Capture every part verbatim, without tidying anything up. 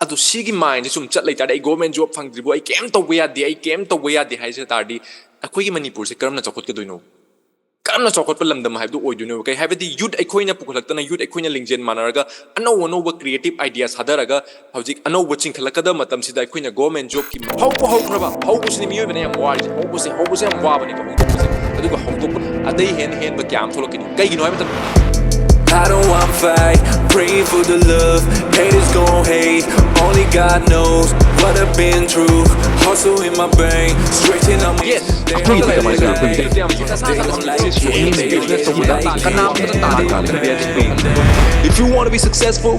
ꯑꯗꯨ ꯁꯤꯒꯤ ꯃꯥꯏꯟꯁꯦ ꯁꯨꯝ ꯆꯠ ꯂꯩꯇꯥꯔꯗꯤ, ꯑꯩ ꯒꯣꯔꯃꯦꯟ ꯖꯣꯕ ꯐꯪꯗ꯭ꯔꯤꯕꯣ, ꯑꯩ ꯀꯩꯝ ꯇꯧꯕ ꯌꯥꯗꯦ, ꯑꯩ ꯀꯩꯝ ꯇꯧꯕ ꯌꯥꯗꯦ ꯍꯥꯏꯖ ꯇꯥꯔꯗꯤ, ꯑꯩꯈꯣꯏꯒꯤ ꯃꯅꯤꯄꯨꯔꯁꯦ ꯀꯔꯝꯅ ꯆꯥꯎꯈꯠꯀꯗꯣꯏꯅꯣ? ꯀꯔꯝꯅ ꯆꯥꯎꯈꯠꯄ ꯂꯝꯗꯝ ꯍꯥꯏꯕꯗꯨ ꯑꯣꯏꯗꯣꯏꯅꯣꯕ? ꯀꯩ ꯍꯥꯏꯕꯗꯤ, ꯌꯨꯠ ꯑꯩꯈꯣꯏꯅ ꯄꯨꯈꯠꯂꯛꯇꯅ, ꯌꯨꯠ ꯑꯩꯈꯣꯏꯅ ꯂꯤꯡꯖꯦꯜ ꯃꯥꯟꯅꯔꯒ, ꯑꯅꯧ ꯑꯅꯧꯕ ꯀ꯭ꯔꯤꯌꯦꯇꯤꯞ ꯑꯥꯏꯗꯤꯌꯥ ꯊꯥꯗꯔꯒ, ꯍꯧꯖꯤꯛ ꯑꯅꯧꯕ ꯆꯤꯡꯈꯠꯂꯛꯀꯗꯕ ꯃꯇꯝꯁꯤꯗ ꯑꯩꯈꯣꯏꯅ ꯒꯣꯔꯃꯦꯟ ꯖꯣꯕꯀꯤ ꯍꯧꯕ ꯍꯧꯈ꯭ꯔꯕ, ꯍꯧꯕꯁꯤꯅꯤ ꯃꯤꯑꯣꯏꯕꯅ ꯌꯥꯝ ꯋꯥꯔꯤꯁꯦ꯫ ꯍꯧꯕꯁꯦ, ꯍꯧꯕꯁꯦ ꯌꯥꯝ ꯋꯥꯕꯅꯤꯀꯣ, ꯍꯧꯗꯣꯛꯄꯁꯦ꯫ ꯑꯗꯨꯒ ꯍꯧꯗꯣꯛꯄ ꯑꯇꯩ ꯍꯦꯟꯅ ꯍꯦꯟꯕ ꯀꯌꯥ ꯑꯃ ꯊꯣꯛꯂꯛꯀꯅꯤ꯫ ꯀꯩꯒꯤꯅꯣ ꯍꯥꯏꯕ ꯃꯇꯝꯗ, I don't want fight, praying for the love, haters gon' hate, only God knows what I've been through, hustle in my brain, stretching on my ꯑꯩꯈꯣꯏꯒꯤꯗꯤ ꯀꯃꯥꯏꯅ ꯇꯧꯋꯤ? ꯑꯩꯈꯣꯏꯒꯤꯗꯤ ꯁꯨꯝ ꯕꯤꯖꯤꯅꯦꯁ ꯇꯧꯕꯗ ꯀꯅꯥꯝꯇ ꯇꯥꯟꯅ ꯇꯥꯟꯅ If you want to be successful,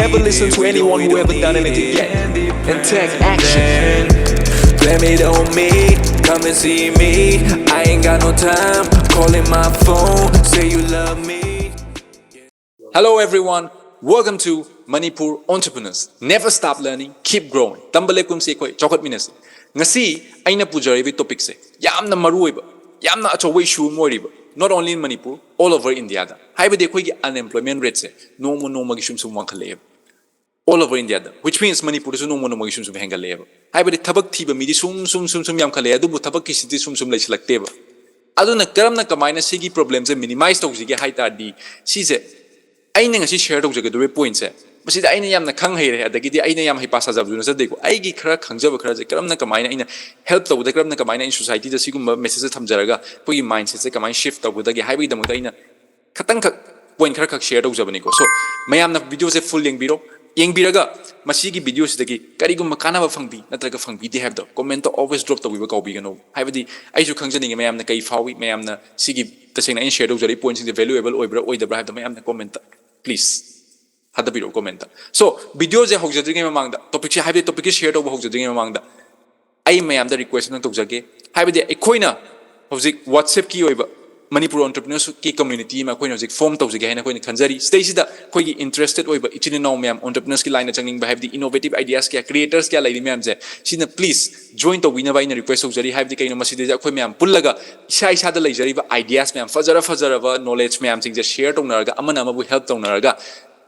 never listen to anyone who haven't done anything yet, and take action. Blame it on me, come and see me. I ain't got no time, calling my phone, say you love me. Hello everyone, welcome to Manipur Entrepreneurs. Never stop learning, keep growing. ꯇꯝꯕ ꯂꯦꯞꯀꯨꯝꯁꯤ, ꯑꯩꯈꯣꯏ ꯆꯥꯎꯈꯠꯃꯤꯟꯅꯁꯤ꯫ ꯉꯁꯤ ꯑꯩꯅ ꯄꯨꯖꯔꯤꯕ ꯇꯣꯄꯤꯛꯁꯦ ꯌꯥꯝꯅ ꯃꯔꯨ ꯑꯣꯏꯕ, ꯌꯥꯝꯅ ꯑꯆꯧꯕ ꯏꯁꯨ ꯑꯃ ꯑꯣꯏꯔꯤꯕ, not only in Manipur, all over Indiaꯗ꯫ ꯍꯥꯏꯕꯗꯤ ꯑꯩꯈꯣꯏꯒꯤ unemployment rateꯁꯦ ꯅꯣꯡꯃ ꯅꯣꯡꯃꯒꯤ ꯁꯨꯝ ꯁꯨꯝ ꯋꯥꯡꯈꯠꯂꯛꯑꯦꯕ, all over Indiaꯗ, which means ꯃꯅꯤꯄꯨꯔꯗꯁꯨ ꯅꯣꯡꯃ ꯅꯣꯡꯃꯒꯤ ꯁꯨꯝ ꯁꯨꯝ ꯍꯦꯟꯒꯠꯂꯛꯑꯦꯕ꯫ ꯍꯥꯏꯕꯗꯤ ꯊꯕꯛ ꯊꯤꯕ ꯃꯤꯗꯤ ꯁꯨꯝ ꯁꯨꯝ ꯁꯨꯝ ꯁꯨꯝ ꯌꯥꯝꯈꯠꯂꯛꯑꯦ, ꯑꯗꯨꯕꯨ ꯊꯕꯛꯀꯤ ꯁꯤꯠꯇꯤ ꯁꯨꯝ ꯁꯨꯝ ꯂꯩꯁꯤꯜꯂꯛꯇꯦꯕ꯫ ꯑꯗꯨꯅ ꯀꯔꯝꯅ ꯀꯃꯥꯏꯅ ꯁꯤꯒꯤ ꯄ꯭ꯔꯣꯕ꯭ꯂꯦꯝꯁꯦ ꯃꯤꯅꯤꯃꯥꯏꯁ ꯇꯧꯁꯤꯒꯦ ꯍꯥꯏ ꯇꯥꯔꯗꯤ, ꯁꯤꯁꯦ ꯑꯩꯅ ꯉꯁꯤ ꯁꯤꯌꯔ ꯇꯧꯖꯒꯗꯧꯔꯤꯕ ꯄꯣꯏꯟꯠꯁꯦ, ꯃꯁꯤꯗ ꯑꯩꯅ ꯌꯥꯝꯅ ꯈꯪ ꯍꯩꯔꯦ, ꯑꯗꯒꯤꯗꯤ ꯑꯩꯅ ꯌꯥꯝ ꯍꯩꯄꯥ ꯁꯥꯖꯕꯁꯨ ꯅꯠꯆꯗꯦꯀꯣ꯫ ꯑꯩꯒꯤ ꯈꯔ ꯈꯪꯖꯕ ꯈꯔꯁꯦ ꯀꯔꯝꯅ ꯀꯃꯥꯏꯅ ꯑꯩꯅ ꯍꯦꯜꯞ ꯇꯧꯕꯗ, ꯀꯔꯝꯅ ꯀꯃꯥꯏꯅ ꯑꯩꯅ ꯁꯣꯁꯥꯏꯇꯤꯗ ꯁꯤꯒꯨꯝꯕ ꯃꯦꯁꯦꯖꯁꯦ ꯊꯝꯖꯔꯒ ꯑꯩꯈꯣꯏꯒꯤ ꯃꯥꯏꯟꯁꯦꯠꯁꯦ ꯀꯃꯥꯏꯅ ꯁꯤꯐ ꯇꯧꯒꯗꯒꯦ ꯍꯥꯏꯕꯒꯤꯗꯃꯛꯇ ꯑꯩꯅ ꯈꯇꯪꯈꯛ ꯄꯣꯏꯟꯠ ꯈꯔꯈꯛ ꯁꯤꯌꯔ ꯇꯧꯖꯕꯅꯤꯀꯣ꯫ ꯁꯣ, ꯃꯌꯥꯝꯅ ꯚꯤꯗꯤꯑꯣꯁꯦ ꯐꯨꯜ ꯌꯦꯡꯕꯤꯔꯣ꯫ ꯌꯦꯡꯕꯤꯔꯒ ꯃꯁꯤꯒꯤ ꯚꯤꯗꯤꯑꯣꯁꯤꯗꯒꯤ ꯀꯔꯤꯒꯨꯝꯕ ꯀꯥꯟꯅꯕ ꯐꯪꯕꯤ ꯅꯠꯇ꯭ꯔꯒ ꯐꯪꯕꯤꯗꯦ ꯍꯥꯏꯕꯗꯣ ꯀꯣꯃꯦꯟꯠꯇ always drop ꯇꯧꯕꯤꯕ ꯀꯥꯎꯕꯤꯒꯅꯨ꯫ ꯍꯥꯏꯕꯗꯤ ꯑꯩꯁꯨ ꯈꯪꯖꯅꯤꯡꯉꯤ ꯃꯌꯥꯝꯅ ꯀꯩ ꯐꯥꯎꯏ, ꯃꯌꯥꯝꯅ ꯁꯤꯒꯤ ꯇꯁꯦꯡꯅ ꯑꯩꯅ ꯁꯤꯌꯔ ꯇꯧꯖꯔꯤꯕ ꯄꯣꯏꯟꯠꯁꯤꯡꯁꯦ ꯚꯦꯂꯨꯑꯦꯕꯜ ꯑꯣꯏꯕ꯭ꯔꯥ ꯑꯣꯏꯗꯕ꯭ꯔꯥ ꯍꯥꯏꯕꯗꯣ ꯃꯌꯥꯝꯅ ꯀꯣꯃꯦꯟꯠꯇ please ꯊꯥꯗꯕꯤꯔꯛꯑꯣ ꯀꯣꯃꯦꯟꯠꯇ꯫ ꯁꯣ, ꯚꯤꯗꯤꯑꯣꯁꯦ ꯍꯧꯖꯗ꯭ꯔꯤꯉꯩ ꯃꯃꯥꯡꯗ, ꯇꯣꯄꯤꯛꯁꯦ, ꯍꯥꯏꯕꯗꯤ ꯇꯣꯄꯤꯛꯁꯦ ꯁꯤꯌꯔ ꯇꯧꯕ ꯍꯧꯖꯗ꯭ꯔꯤꯉꯩ ꯃꯃꯥꯡꯗ ꯑꯩ ꯃꯌꯥꯝꯗ ꯔꯤꯀ꯭ꯋꯦꯁ ꯑꯃ ꯇꯧꯖꯒꯦ꯫ ꯍꯥꯏꯕꯗꯤ ꯑꯩꯈꯣꯏꯅ ꯍꯧꯖꯤꯛ WhatsAppꯀꯤ ꯑꯣꯏꯕ ꯃꯅꯤꯄꯨꯔ ꯑꯣꯟꯇꯔꯄ꯭ꯔꯤꯅꯔꯁꯀꯤ ꯀꯝꯃ꯭ꯌꯨꯅꯤꯇꯤ ꯑꯃ ꯑꯩꯈꯣꯏꯅ ꯍꯧꯖꯤꯛ ꯐꯣꯔꯝ ꯇꯧꯖꯒꯦ ꯍꯥꯏꯅ ꯑꯩꯈꯣꯏꯅ ꯈꯟꯖꯔꯤ꯫ ꯁꯤꯗꯩꯁꯤꯗ ꯑꯩꯈꯣꯏꯒꯤ ꯏꯟꯇꯔꯦꯁꯇꯦꯠ ꯑꯣꯏꯕ ꯏꯆꯤꯟ ꯏꯅꯥꯎ ꯃꯌꯥꯝ, ꯑꯣꯟꯇꯔꯄ꯭ꯔꯤꯅꯔꯁꯀꯤ ꯂꯥꯏꯟꯗ ꯆꯪꯅꯤꯡꯕ, ꯍꯥꯏꯕꯗꯤ ꯏꯅꯣꯚꯦꯇꯤꯚ ꯑꯥꯏꯗꯤꯌꯥꯁ ꯀꯌꯥ, ꯀ꯭ꯔꯤꯌꯦꯇꯔꯁ ꯀꯌꯥ ꯂꯩꯔꯤ ꯃꯌꯥꯝꯁꯦ, ꯁꯤꯅ ꯄ꯭ꯂꯤꯁ ꯖꯣꯏꯟ ꯇꯧꯕꯤꯅꯕ ꯑꯩꯅ ꯔꯤꯀ꯭ꯋꯦꯁ ꯇꯧꯖꯔꯤ꯫ ꯍꯥꯏꯕꯗꯤ ꯀꯩꯅꯣ, ꯃꯁꯤꯗꯩꯗ ꯑꯩꯈꯣꯏ ꯃꯌꯥꯝ ꯄꯨꯜꯂꯒ ꯏꯁꯥ ꯏꯁꯥꯗ ꯂꯩꯖꯔꯤꯕ ꯑꯥꯏꯗꯤꯌꯥꯁ ꯃꯌꯥꯝ, ꯐꯖꯔ ꯐꯖꯔꯕ ꯅꯣꯂꯦꯖ ꯃꯌꯥꯝꯁꯤꯡꯁꯦ ꯁꯤꯌꯔ ꯇꯧꯅꯔꯒ, ꯑꯃꯅ ꯑꯃꯕꯨ ꯍꯦꯜꯞ ꯇꯧꯅꯔꯒ,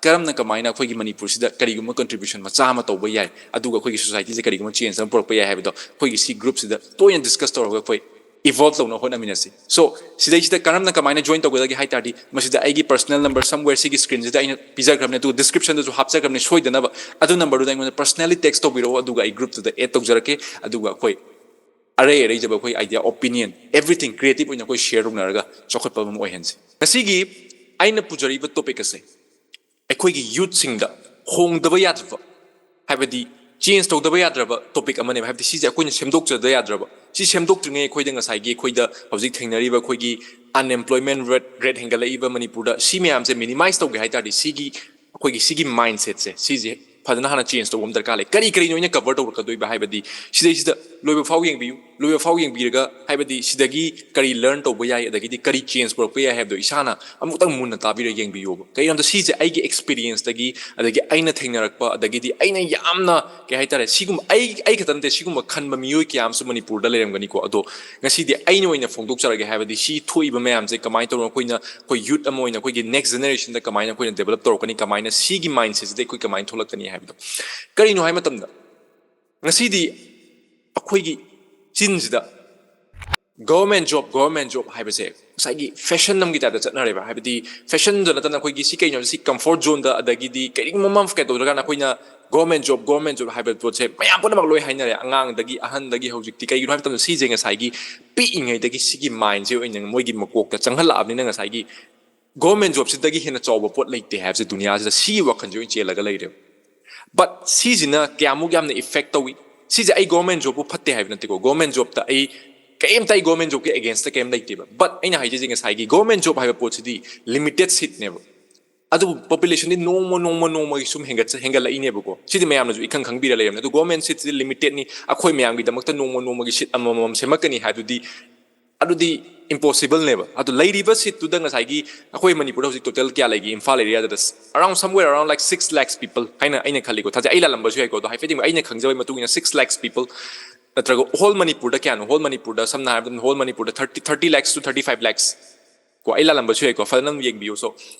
ꯀꯔꯝꯅ ꯀꯃꯥꯏꯅ ꯑꯩꯈꯣꯏꯒꯤ ꯃꯅꯤꯄꯨꯔꯁꯤꯗ ꯀꯔꯤꯒꯨꯝꯕ contribution ꯃꯆꯥ ꯑꯃ ꯇꯧꯕ ꯌꯥꯏ, ꯑꯗꯨꯒ ꯑꯩꯈꯣꯏꯒꯤ societyꯁꯦ ꯀꯔꯤꯒꯨꯝꯕ change ꯑꯃ ꯄꯨꯔꯛꯄ ꯌꯥꯏ ꯍꯥꯏꯕꯗꯣ ꯑꯩꯈꯣꯏꯒꯤ ꯁꯤ groupꯁꯤꯗ ꯇꯣꯏꯅ discuss ꯇꯧꯔꯒ ꯑꯩꯈꯣꯏ evolve ꯇꯧꯅꯕ ꯍꯣꯠꯅꯃꯤꯟꯅꯁꯤ꯫ So ꯁꯤꯗꯩꯁꯤꯗ ꯀꯔꯝꯅ ꯀꯃꯥꯏꯅ join ꯇꯧꯒꯗꯒꯦ ꯍꯥꯏ ꯇꯥꯔꯗꯤ, ꯃꯁꯤꯗ ꯑꯩꯒꯤ personal number somewhere ꯁꯤꯒꯤ screenꯁꯤꯗ ꯑꯩꯅ ꯄꯤꯖꯈ꯭ꯔꯕꯅꯤ, ꯑꯗꯨꯒ descriptionꯗꯁꯨ ꯍꯥꯞꯆꯈ꯭ꯔꯕꯅꯤ ꯁꯣꯏꯗꯅꯕ꯫ ꯑꯗꯨ numberꯗꯨꯗ ꯑꯩꯉꯣꯟꯗ personally text ꯇꯧꯕꯤꯔꯛꯑꯣ, ꯑꯗꯨꯒ ꯑꯩ groupꯇꯨꯗ add ꯇꯧꯖꯔꯛꯀꯦ꯫ ꯑꯗꯨꯒ ꯑꯩꯈꯣꯏ ꯑꯔꯩ ꯑꯔꯩꯖꯕ ꯑꯩꯈꯣꯏ idea, opinion, everything creative ꯑꯣꯏꯅ ꯑꯩꯈꯣꯏ share ꯇꯧꯅꯔꯒ ꯆꯥꯎꯈꯠꯄ ꯑꯃ ꯑꯣꯏꯍꯟꯁꯤ꯫ ꯉꯁꯤꯒꯤ ꯑꯩꯅ ꯄꯨꯖꯔꯤꯕ topic ꯑꯁꯦ ꯑꯩꯈꯣꯏꯒꯤ youthꯁꯤꯡꯗ ꯍꯣꯡꯗꯕ ꯌꯥꯗ꯭ꯔꯕ, ꯍꯥꯏꯕꯗꯤ change ꯇꯧꯗꯕ ꯌꯥꯗ꯭ꯔꯕ topic ꯑꯃꯅꯦꯕ꯫ ꯍꯥꯏꯕꯗꯤ ꯁꯤꯁꯦ ꯑꯩꯈꯣꯏꯅ ꯁꯦꯝꯗꯣꯛꯆꯗ ꯌꯥꯗ꯭ꯔꯕ꯫ ꯁꯤ ꯁꯦꯝꯗꯣꯛꯇ꯭ꯔꯤꯉꯩ ꯑꯩꯈꯣꯏꯗ ꯉꯁꯥꯏꯒꯤ ꯑꯩꯈꯣꯏꯗ ꯍꯧꯖꯤꯛ ꯊꯦꯡꯅꯔꯤꯕ ꯑꯩꯈꯣꯏꯒꯤ unemployment rate, rate ꯍꯦꯟꯒꯠꯂꯛꯏꯕ ꯃꯅꯤꯄꯨꯔꯗ, ꯁꯤ ꯃꯌꯥꯝꯁꯦ minimize ꯇꯧꯒꯦ ꯍꯥꯏ ꯇꯥꯔꯗꯤ ꯁꯤꯒꯤ ꯑꯩꯈꯣꯏꯒꯤ ꯁꯤꯒꯤ mindsetꯁꯦ ꯁꯤꯁꯦ ꯐꯖꯅ ꯍꯥꯟꯅ change ꯇꯧꯕ ꯑꯃ ꯗꯔꯀꯥꯔ ꯂꯩ꯫ ꯀꯔꯤ ꯀꯔꯤꯅꯣ ꯑꯩꯅ cover ꯇꯧꯔꯛꯀꯗꯣꯏꯕ ꯍꯥꯏꯕꯗꯤ ꯁꯤꯗꯩꯁꯤꯗ ꯂꯣꯏꯕ ꯐꯥꯎ ꯌꯦꯡꯕꯤꯌꯨ, ꯂꯣꯏꯕ ꯐꯥꯎ ꯌꯦꯡꯕꯤꯔꯒ ꯍꯥꯏꯕꯗꯤ ꯁꯤꯗꯒꯤ ꯀꯔꯤ learn ꯇꯧꯕ ꯌꯥꯏ ꯑꯗꯒꯤꯗꯤ ꯀꯔꯤ change ꯄꯨꯔꯛꯄ ꯌꯥꯏ ꯍꯥꯏꯕꯗꯣ ꯏꯁꯥꯅ ꯑꯃꯨꯛꯇꯪ ꯃꯨꯟꯅ ꯇꯥꯕꯤꯔ ꯌꯦꯡꯕꯤꯌꯣꯕ꯫ ꯀꯩꯒꯤꯅꯣꯗ ꯁꯤꯁꯦ ꯑꯩꯒꯤ experienceꯇꯒꯤ ꯑꯗꯒꯤ ꯑꯩꯅ ꯊꯦꯡꯅꯔꯛꯄ ꯑꯗꯒꯤꯗꯤ ꯑꯩꯅ ꯌꯥꯝꯅ ꯀꯩ ꯍꯥꯏꯇꯥꯔꯦ, ꯁꯤꯒꯨꯝꯕ ꯑꯩ ꯑꯩ ꯈꯛꯇ ꯅꯠꯇꯦ, ꯁꯤꯒꯨꯝꯕ ꯈꯟꯕ ꯃꯤꯑꯣꯏ ꯀꯌꯥ ꯑꯃꯁꯨ ꯃꯅꯤꯄꯨꯔꯗ ꯂꯩꯔꯝꯒꯅꯤꯀꯣ꯫ ꯑꯗꯣ ꯉꯁꯤꯗꯤ ꯑꯩꯅ ꯑꯣꯏꯅ ꯐꯣꯡꯗꯣꯛꯆꯔꯒꯦ, ꯍꯥꯏꯕꯗꯤ ꯁꯤ ꯊꯣꯛꯏꯕ ꯃꯌꯥꯝꯁꯦ ꯀꯃꯥꯏꯅ ꯇꯧꯔꯒ ꯑꯩꯈꯣꯏꯅ ꯑꯩꯈꯣꯏ youth ꯑꯃ ꯑꯣꯏꯅ ꯑꯩꯈꯣꯏꯒꯤ next generationꯗ ꯀꯃꯥꯏꯅ ꯑꯩꯈꯣꯏꯅ develop ꯇꯧꯔꯛꯀꯅꯤ, ꯀꯃꯥꯏꯅ ꯁꯤꯒꯤ mindsetꯁꯤꯗ ꯑꯩꯈꯣꯏ ꯀꯃꯥꯏꯅ ꯊꯣꯛꯂꯛꯀꯅꯤ ꯍꯥꯏꯕꯗꯣ꯫ ꯀꯔꯤꯅꯣ ꯍꯥꯏ ꯃꯇꯝꯗ ꯉꯁꯤꯗꯤ ꯑꯩꯈꯣꯏꯒꯤ ꯆꯤꯟꯁꯤꯗ government job, government job ꯍꯥꯏꯕꯁꯦ ꯉꯁꯥꯏꯒꯤ fashion ꯑꯃꯒꯤ typeꯇ ꯆꯠꯅꯔꯦꯕ꯫ ꯍꯥꯏꯕꯗꯤ fashionꯗ ꯅꯠꯇꯅ ꯑꯩꯈꯣꯏꯒꯤ ꯁꯤ ꯀꯩꯅꯣ, ꯁꯤ comfort zoneꯗ ꯑꯗꯒꯤꯗꯤ ꯀꯔꯤꯒꯨꯝꯕ ꯑꯃ ꯀꯩꯗꯧꯗ꯭ꯔꯀꯥꯟꯗ ꯑꯩꯈꯣꯏꯅ government job, government job ꯍꯥꯏꯕ ꯄꯣꯠꯁꯦ ꯃꯌꯥꯝ ꯄꯨꯝꯅꯃꯛ ꯂꯣꯏ ꯍꯥꯏꯅꯔꯦ, ꯑꯉꯥꯡꯗꯒꯤ ꯑꯍꯟꯗꯒꯤ ꯍꯧꯖꯤꯛꯇꯤ꯫ ꯀꯩꯒꯤꯅꯣ ꯍꯥꯏꯕ ꯃꯇꯝꯗ ꯁꯤꯁꯦ ꯉꯁꯥꯏꯒꯤ ꯄꯤꯛꯏꯉꯩꯗꯒꯤ ꯁꯤꯒꯤ mindꯁꯦ ꯑꯣꯏꯅ ꯃꯣꯏꯒꯤ ꯃꯀꯣꯛꯇ ꯆꯪꯍꯜꯂꯛꯑꯕꯅꯤꯅ ꯉꯁꯥꯏꯒꯤ government jobꯁꯤꯗꯒꯤ ꯍꯦꯟꯅ ꯆꯥꯎꯕ ꯄꯣꯠ ꯂꯩꯇꯦ ꯍꯥꯏꯕꯁꯦ ꯗꯨꯅꯤꯌꯥꯁꯤꯗ ꯁꯤꯒꯤ ꯋꯥꯈꯜꯁꯦ ꯑꯣꯏꯅ ꯆꯦꯜꯂꯒ ꯂꯩꯔꯦꯕ꯫ But ꯁꯤꯁꯤꯅ ꯀꯌꯥꯃꯨꯛ ꯌꯥꯝꯅ effect ꯇꯧꯏ? ꯁꯤꯁꯦ ꯑꯩ government jobꯄꯨ ꯐꯠꯇꯦ ꯍꯥꯏꯕ ꯅꯠꯇꯦꯀꯣ, government jobꯇ ꯑꯩ ꯀꯩꯝꯇ ꯑꯩ government jobꯀꯤ againstꯇ ꯀꯩꯝ ꯂꯩꯇꯦꯕ꯫ But ꯑꯩꯅ ꯍꯥꯏꯖꯩꯁꯦ ꯉꯁꯥꯏꯒꯤ government job ꯍꯥꯏꯕ ꯄꯣꯠꯁꯤꯗꯤ limited seatꯅꯦꯕ꯫ ꯑꯗꯨꯕꯨ populationꯗꯤ ꯅꯣꯡꯃ ꯅꯣꯡꯃ ꯅꯣꯡꯃꯒꯤ ꯁꯨꯝ ꯍꯦꯟꯒꯠ ꯍꯦꯟꯒꯠꯂꯛꯏꯅꯦꯕꯀꯣ꯫ ꯁꯤꯗꯤ ꯃꯌꯥꯝꯅꯁꯨ ꯏꯈꯪ ꯈꯪꯕꯤꯔ ꯂꯩꯔꯕꯅꯤ꯫ ꯑꯗꯨ government seatꯁꯤꯗꯤ limitedꯅꯤ꯫ ꯑꯩꯈꯣꯏ ꯃꯌꯥꯝꯒꯤꯗꯃꯛꯇ ꯅꯣꯡꯃ ꯅꯣꯡꯃꯒꯤ seat ꯑꯃꯃꯝ ꯁꯦꯝꯃꯛꯀꯅꯤ ꯍꯥꯏꯕꯗꯨꯗꯤ ꯑꯗꯨꯗꯤ impossibleꯅꯦꯕ꯫ ꯑꯗꯨ ꯂꯩꯔꯤꯕ seatꯇꯨꯗ ꯉꯁꯥꯏꯒꯤ ꯑꯩꯈꯣꯏ ꯃꯅꯤꯄꯨꯔꯗ ꯍꯧꯖꯤꯛ total ꯀꯌꯥ ꯂꯩꯒꯦ Imphal areaꯗ? Around somewhere around like six lakhs people ꯍꯥꯏꯅ ꯑꯩꯅ ꯈꯜꯂꯤꯀꯣ꯫ ꯊꯥꯖꯩ ꯑꯩ ꯂꯥꯜꯂꯝꯕꯁꯨ ꯌꯥꯏꯀꯣ꯫ ꯑꯗꯣ ꯍꯥꯏꯐꯦꯠ ꯌꯦꯡꯕ, ꯑꯩꯅ ꯈꯪꯖꯕꯒꯤ ꯃꯇꯨꯡ ꯏꯟꯅ six lakhs people ꯅꯠꯇ꯭ꯔꯒ whole ꯃꯅꯤꯄꯨꯔꯗ ꯀꯌꯥꯅꯣ? Whole ꯃꯅꯤꯄꯨꯔꯗ ꯁꯝꯅ ꯍꯥꯏꯔꯕꯗ whole ꯃꯅꯤꯄꯨꯔꯗ thirty, thirty lakhs to thirty five lakhs ꯀꯣ, ꯑꯩ ꯂꯥꯜꯂꯝꯕꯁꯨ ꯌꯥꯏꯀꯣ, ꯐꯖꯅ ꯌꯦꯡꯕꯤꯌꯨ꯫ So,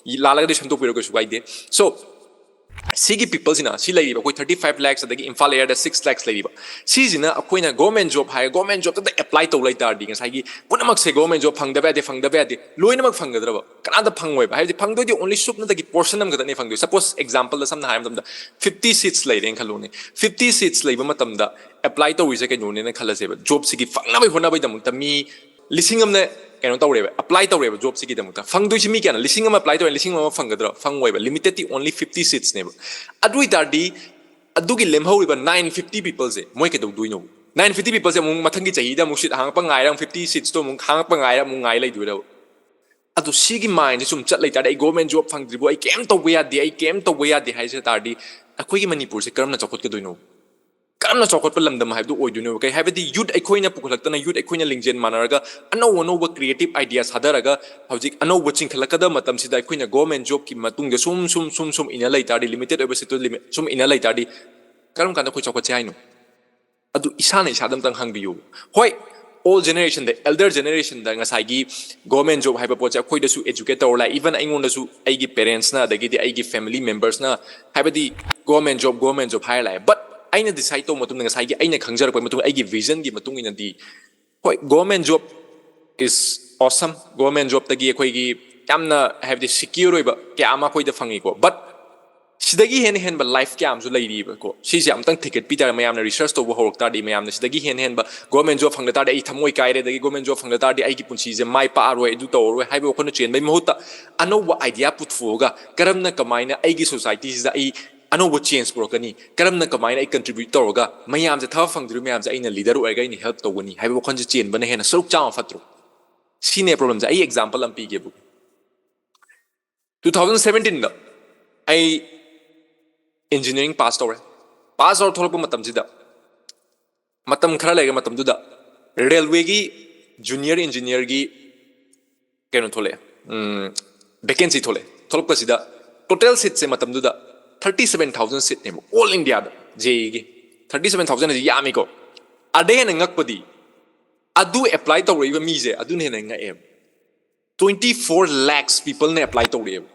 ꯂꯥꯜꯂꯒꯗꯤ ꯁꯦꯝꯗꯣꯛꯄꯤꯔꯣ, ꯀꯩꯁꯨ ꯀꯥꯏꯗꯦ꯫ So, ꯁꯤꯒꯤ ꯄꯤꯄꯜꯁꯤꯅ, ꯁꯤ ꯂꯩꯔꯤꯕ ꯑꯩꯈꯣꯏ thirty five lakhs ꯑꯗꯒꯤ ꯏꯝꯐꯥꯜ ꯑꯦꯔꯤꯌꯥꯗ six lakhs ꯂꯩꯔꯤꯕ, ꯁꯤꯁꯤꯅ ꯑꯩꯈꯣꯏꯅ ꯒꯣꯔꯃꯦꯟ ꯖꯣꯕ ꯍꯥꯏꯔꯒ ꯒꯣꯔꯃꯦꯟ ꯖꯣꯕꯇꯗ ꯑꯦꯄ꯭ꯂꯥꯏ ꯇꯧ ꯂꯩ ꯇꯥꯔꯗꯤ, ꯉꯁꯥꯏꯒꯤ ꯄꯨꯝꯅꯃꯛꯁꯦ ꯒꯣꯔꯃꯦꯟ ꯖꯣꯕ ꯐꯪꯗꯕ ꯌꯥꯗꯦ, ꯐꯪꯗꯕ ꯌꯥꯗꯦ, ꯂꯣꯏꯅꯃꯛ ꯐꯪꯒꯗ꯭ꯔꯕ? ꯀꯅꯥꯗ ꯐꯪꯉꯣꯏꯕ? ꯍꯥꯏꯕꯗꯤ ꯐꯪꯗꯣꯏꯗꯤ only ꯁꯨꯞꯅꯇꯒꯤ ꯄꯣꯔꯁꯟ ꯑꯃꯈꯛꯇꯅꯦ ꯐꯪꯗꯣꯏ꯫ ꯁꯄꯣꯁ, ꯑꯦꯛꯖꯥꯝꯄꯜꯗ ꯁꯝꯅ ꯍꯥꯏꯔꯕ ꯃꯇꯝꯗ, fifty seats ꯂꯩꯔꯦꯅ ꯈꯜꯂꯨꯅꯦ꯫ Fifty seats ꯂꯩꯕ ꯃꯇꯝꯗ ꯑꯦꯄ꯭ꯂꯥꯏ ꯇꯧꯔꯤꯁꯦ ꯀꯩꯅꯣꯅꯦꯅ ꯈꯜꯂꯁꯦꯕ, ꯖꯣꯕꯁꯤꯒꯤ ꯐꯪꯅꯕꯒꯤ ꯍꯣꯠꯅꯕꯒꯤꯗꯃꯛꯇ ꯃꯤ ꯂꯤꯁꯤꯡ ꯑꯃꯅ ꯀꯩꯅꯣ ꯇꯧꯔꯦꯕ, ꯑꯦꯄ꯭ꯂꯥꯏ ꯇꯧꯔꯦꯕ ꯖꯣꯕꯁꯤꯒꯤꯗꯃꯛꯇ꯫ ꯐꯪꯗꯣꯏꯁꯤ ꯃꯤ ꯀꯌꯥꯅꯣ? ꯂꯤꯁꯤꯡ ꯑꯃ ꯑꯦꯄ꯭ꯂꯥꯏ ꯇꯧꯔꯦ, ꯂꯤꯁꯤꯡ ꯑꯃ ꯐꯪꯒꯗ꯭ꯔꯣ? ꯐꯪꯉꯣꯏꯕ, limited to only fifty seatsꯅꯦꯕ꯫ ꯑꯗꯨ ꯑꯣꯏ ꯇꯥꯔꯗꯤ ꯑꯗꯨꯒꯤ ꯂꯦꯝꯍꯧꯔꯤꯕ nine fifty peopleꯁꯦ ꯃꯣꯏ ꯀꯩꯗꯧꯗꯣꯏꯅꯣ? Nine fifty peopleꯁꯦ ꯑꯃꯨꯛ ꯃꯊꯪꯒꯤ ꯆꯍꯤꯗ ꯑꯃꯨꯛ ꯁꯤꯠ ꯍꯥꯡꯉꯛꯄ ꯉꯥꯏꯔ, fifty seatsꯇꯣ ꯑꯃꯨꯛ ꯍꯥꯡꯉꯛꯄ ꯉꯥꯏꯔ ꯑꯃꯨꯛ ꯉꯥꯏ ꯂꯩꯗꯣꯏꯔꯕ? ꯑꯗꯨ ꯁꯤꯒꯤ ꯃꯥꯏꯟꯁꯦ ꯁꯨꯝ ꯆꯠ ꯂꯩꯇꯥꯔꯗꯤ, "ꯑꯩ ꯒꯣꯔꯃꯦꯟ ꯖꯣꯕ ꯐꯪꯗ꯭ꯔꯤꯕꯣ, ꯑꯩ ꯀꯩꯝ ꯇꯧꯕ ꯌꯥꯗꯦ, ꯑꯩ ꯀꯩꯝ ꯇꯧꯕ ꯌꯥꯗꯦ" ꯍꯥꯏꯁꯦ ꯇꯥꯔꯗꯤ, ꯑꯩꯈꯣꯏꯒꯤ ꯃꯅꯤꯄꯨꯔꯁꯦ ꯀꯔꯝꯅ ꯆꯥꯎꯈꯠꯀꯗꯣꯏꯅꯣ? ꯀꯔꯝꯅ ꯆꯥꯎꯈꯠꯄ ꯂꯝꯗꯝ ꯍꯥꯏꯕꯗꯨ ꯑꯣꯏꯗꯣꯏꯅꯣ? ꯀꯩ ꯍꯥꯏꯕꯗꯤ, ꯌꯨꯠ ꯑꯩꯈꯣꯏꯅ ꯄꯨꯈꯠꯂꯛꯇꯅ, ꯌꯨꯠ ꯑꯩꯈꯣꯏꯅ ꯂꯤꯡꯖꯦꯜ ꯃꯥꯟꯅꯔꯒ, ꯑꯅꯧ ꯑꯅꯧꯕ ꯀ꯭ꯔꯤꯌꯦꯇꯤꯞ ꯑꯥꯏꯗꯤꯌꯥ ꯊꯥꯗꯔꯒ, ꯍꯧꯖꯤꯛ ꯑꯅꯧꯕ ꯆꯤꯡꯈꯠꯂꯛꯀꯗꯕ ꯃꯇꯝꯁꯤꯗ ꯑꯩꯈꯣꯏꯅ ꯒꯣꯔꯃꯦꯟ ꯖꯣꯕꯀꯤ ꯃꯇꯨꯡꯗ ꯁꯨꯝ ꯁꯨꯝ ꯁꯨꯝ ꯁꯨꯝ ꯏꯟꯅ ꯂꯩ ꯇꯥꯔꯗꯤ, ꯂꯤꯃꯤꯇꯦꯠ ꯑꯣꯏꯕ ꯁꯤꯠꯇꯨ ꯁꯨꯝ ꯏꯟꯅ ꯂꯩ ꯇꯥꯔꯗꯤ, ꯀꯔꯝ ꯀꯥꯟꯗ ꯑꯩꯈꯣꯏ ꯆꯥꯎꯈꯠꯁꯦ ꯍꯥꯏꯅꯣ? ꯑꯗꯨ ꯏꯁꯥꯅ ꯏꯁꯥꯗ ꯑꯝꯇꯪ ꯍꯪꯕꯤꯌꯨ꯫ ꯍꯣꯏ, ꯑꯣꯜ ꯖꯦꯅꯦꯔꯦꯁꯟꯗ, ꯑꯦꯜꯗꯔ ꯖꯦꯅꯦꯔꯦꯁꯟꯗ ꯉꯁꯥꯏꯒꯤ ꯒꯣꯔꯃꯦꯟ ꯖꯣꯕ ꯍꯥꯏꯕ ꯄꯣꯠꯁꯦ ꯑꯩꯈꯣꯏꯗꯁꯨ ꯑꯦꯖꯨꯀꯦꯠ ꯇꯧꯔ ꯂꯥꯛꯑꯦ꯫ ꯏꯚꯟ ꯑꯩꯉꯣꯟꯗꯁꯨ ꯑꯩꯒꯤ ꯄꯦꯔꯦꯟꯁꯅ, ꯑꯗꯒꯤꯗꯤ ꯑꯩꯒꯤ ꯐꯦꯃꯤꯂꯤ ꯃꯦꯝꯕꯔꯁꯅ, ꯍꯥꯏꯕꯗꯤ, "ꯒꯣꯔꯃꯦꯟ ꯖꯣꯕ, ꯒꯣꯔꯃꯦꯟ ꯖꯣꯕ" ꯍꯥꯏꯔ ꯂꯥꯛꯑꯦ꯫ ꯕꯠ ꯑꯩꯅ ꯗꯤꯁꯥꯏꯗ ꯇꯧꯕ ꯃꯇꯨꯡꯗ, ꯉꯁꯥꯏꯒꯤ ꯑꯩꯅ ꯈꯪꯖꯔꯛꯄ ꯃꯇꯨꯡ, ꯑꯩꯒꯤ ꯚꯤꯖꯟꯒꯤ ꯃꯇꯨꯡ ꯏꯟꯅꯗꯤ, ꯍꯣꯏ, government job is awesome꯫ Government ꯖꯣꯕꯇꯒꯤ ꯑꯩꯈꯣꯏꯒꯤ ꯌꯥꯝꯅ, ꯍꯥꯏꯕꯗꯤ, ꯁꯤꯀ꯭ꯌꯣꯔ ꯑꯣꯏꯕ ꯀꯌꯥ ꯑꯃ ꯑꯩꯈꯣꯏꯗ ꯐꯪꯉꯤꯀꯣ꯫ ꯕꯠ ꯁꯤꯗꯒꯤ ꯍꯦꯟꯅ ꯍꯦꯟꯕ ꯂꯥꯏꯐ ꯀꯌꯥ ꯑꯃꯁꯨ ꯂꯩꯔꯤꯕꯀꯣ꯫ ꯁꯤꯁꯦ ꯑꯃꯨꯛꯇꯪ ꯊꯤꯒꯠꯄꯤ ꯇꯥꯔꯦ, ꯃꯌꯥꯝꯅ ꯔꯤꯁꯔꯁ ꯇꯧꯕ ꯍꯧꯔꯛ ꯇꯥꯔꯗꯤ, ꯃꯌꯥꯝꯅ ꯁꯤꯗꯒꯤ ꯍꯦꯟꯅ ꯍꯦꯟꯕ, "ꯒꯣꯔꯃꯦꯟ ꯖꯣꯕ ꯐꯪꯗ ꯇꯥꯔꯗꯤ ꯑꯩ ꯊꯃꯣꯏ ꯀꯥꯏꯔꯦ, ꯑꯗꯒꯤ ꯒꯣꯔꯃꯦꯟ ꯖꯣꯕ ꯐꯪꯗ ꯇꯥꯔꯗꯤ ꯑꯩꯒꯤ ꯄꯨꯟꯁꯤꯁꯦ ꯃꯥꯏ ꯄꯥꯛꯑꯔꯣꯏ", ꯑꯗꯨ ꯇꯧꯔꯔꯣꯏ ꯍꯥꯏꯕ ꯋꯥꯈꯜꯗ ꯆꯦꯟꯕꯒꯤ ꯃꯍꯨꯠꯇ, ꯑꯅꯧꯕ ꯑꯥꯏꯗꯤꯌꯥ ꯄꯨꯊꯣꯛꯑꯒ ꯀꯔꯝꯅ, ꯀꯃꯥꯏꯅ ꯑꯩꯒꯤ ꯁꯣꯁꯥꯏꯇꯤꯁꯤꯗ ꯑꯩ ꯑꯅꯧꯕ ꯆꯦꯟꯖ ꯄꯨꯔꯛꯀꯅꯤ, ꯀꯔꯝꯅ, ꯀꯃꯥꯏꯅ ꯑꯩ ꯀꯟꯇ꯭ꯔꯤꯕ꯭ꯌꯨꯠ ꯇꯧꯔꯒ ꯃꯌꯥꯝꯁꯦ ꯊꯕꯛ ꯐꯪꯗ꯭ꯔꯤꯕ ꯃꯌꯥꯝꯁꯦ ꯑꯩꯅ ꯂꯤꯗꯔ ꯑꯣꯏꯔꯒ ꯑꯩꯅ ꯍꯦꯜꯞ ꯇꯧꯒꯅꯤ ꯍꯥꯏꯕ ꯋꯥꯈꯜꯁꯦ ꯆꯦꯟꯕꯅ ꯍꯦꯟꯅ ꯁꯔꯨꯛ ꯆꯥꯝꯃ ꯐꯠꯇ꯭ꯔꯣ? ꯁꯤꯅꯦ ꯄ꯭ꯔꯣꯕ꯭ꯂꯦꯝꯁꯦ꯫ ꯑꯩ ꯑꯦꯛꯖꯥꯝꯄꯜ ꯑꯃ ꯄꯤꯒꯦꯕ꯫ Two thousand seventeenꯗ ꯑꯩ ꯏꯟꯖꯤꯅꯤꯌꯥꯔꯤꯡ ꯄꯥꯁ ꯇꯧꯔꯦ꯫ ꯄꯥꯁ ꯇꯧꯔ ꯊꯣꯛꯂꯛꯄ ꯃꯇꯝꯁꯤꯗ, ꯃꯇꯝ ꯈꯔ ꯂꯩꯔ ꯃꯇꯝꯗꯨꯗ ꯔꯦꯜꯋꯦꯒꯤ ꯖꯨꯅꯤꯌꯔ ꯏꯟꯖꯤꯅꯤꯌꯥꯔꯒꯤ ꯀꯩꯅꯣ ꯊꯣꯛꯂꯛꯑꯦ, ꯚꯦꯀꯦꯟꯁꯤ ꯊꯣꯛꯂꯛꯑꯦ꯫ ꯊꯣꯛꯂꯛꯄꯁꯤꯗ ꯇꯣꯇꯦꯜ ꯁꯤꯠꯁꯦ ꯃꯇꯝꯗꯨꯗ thirty seven thousand ꯁꯤꯠꯅꯦꯕ, ꯑꯣꯜ ꯏꯟꯗꯤꯌꯥꯗ ꯖꯦ ꯏꯒꯤ꯫ Thirty seven thousand ꯍꯥꯏꯁꯦ ꯌꯥꯝꯃꯤꯀꯣ꯫ ꯑꯗꯩ ꯍꯦꯟꯅ ꯉꯛꯄꯗꯤ, ꯑꯗꯨ ꯑꯦꯄ꯭ꯂꯥꯏ ꯇꯧꯔꯛꯏꯕ ꯃꯤꯁꯦ ꯑꯗꯨꯅ ꯍꯦꯟꯅ ꯉꯛꯑꯦꯕ꯫ Twenty four lakhs peopleꯅ apply ꯇꯧꯔꯛꯑꯦꯕ꯫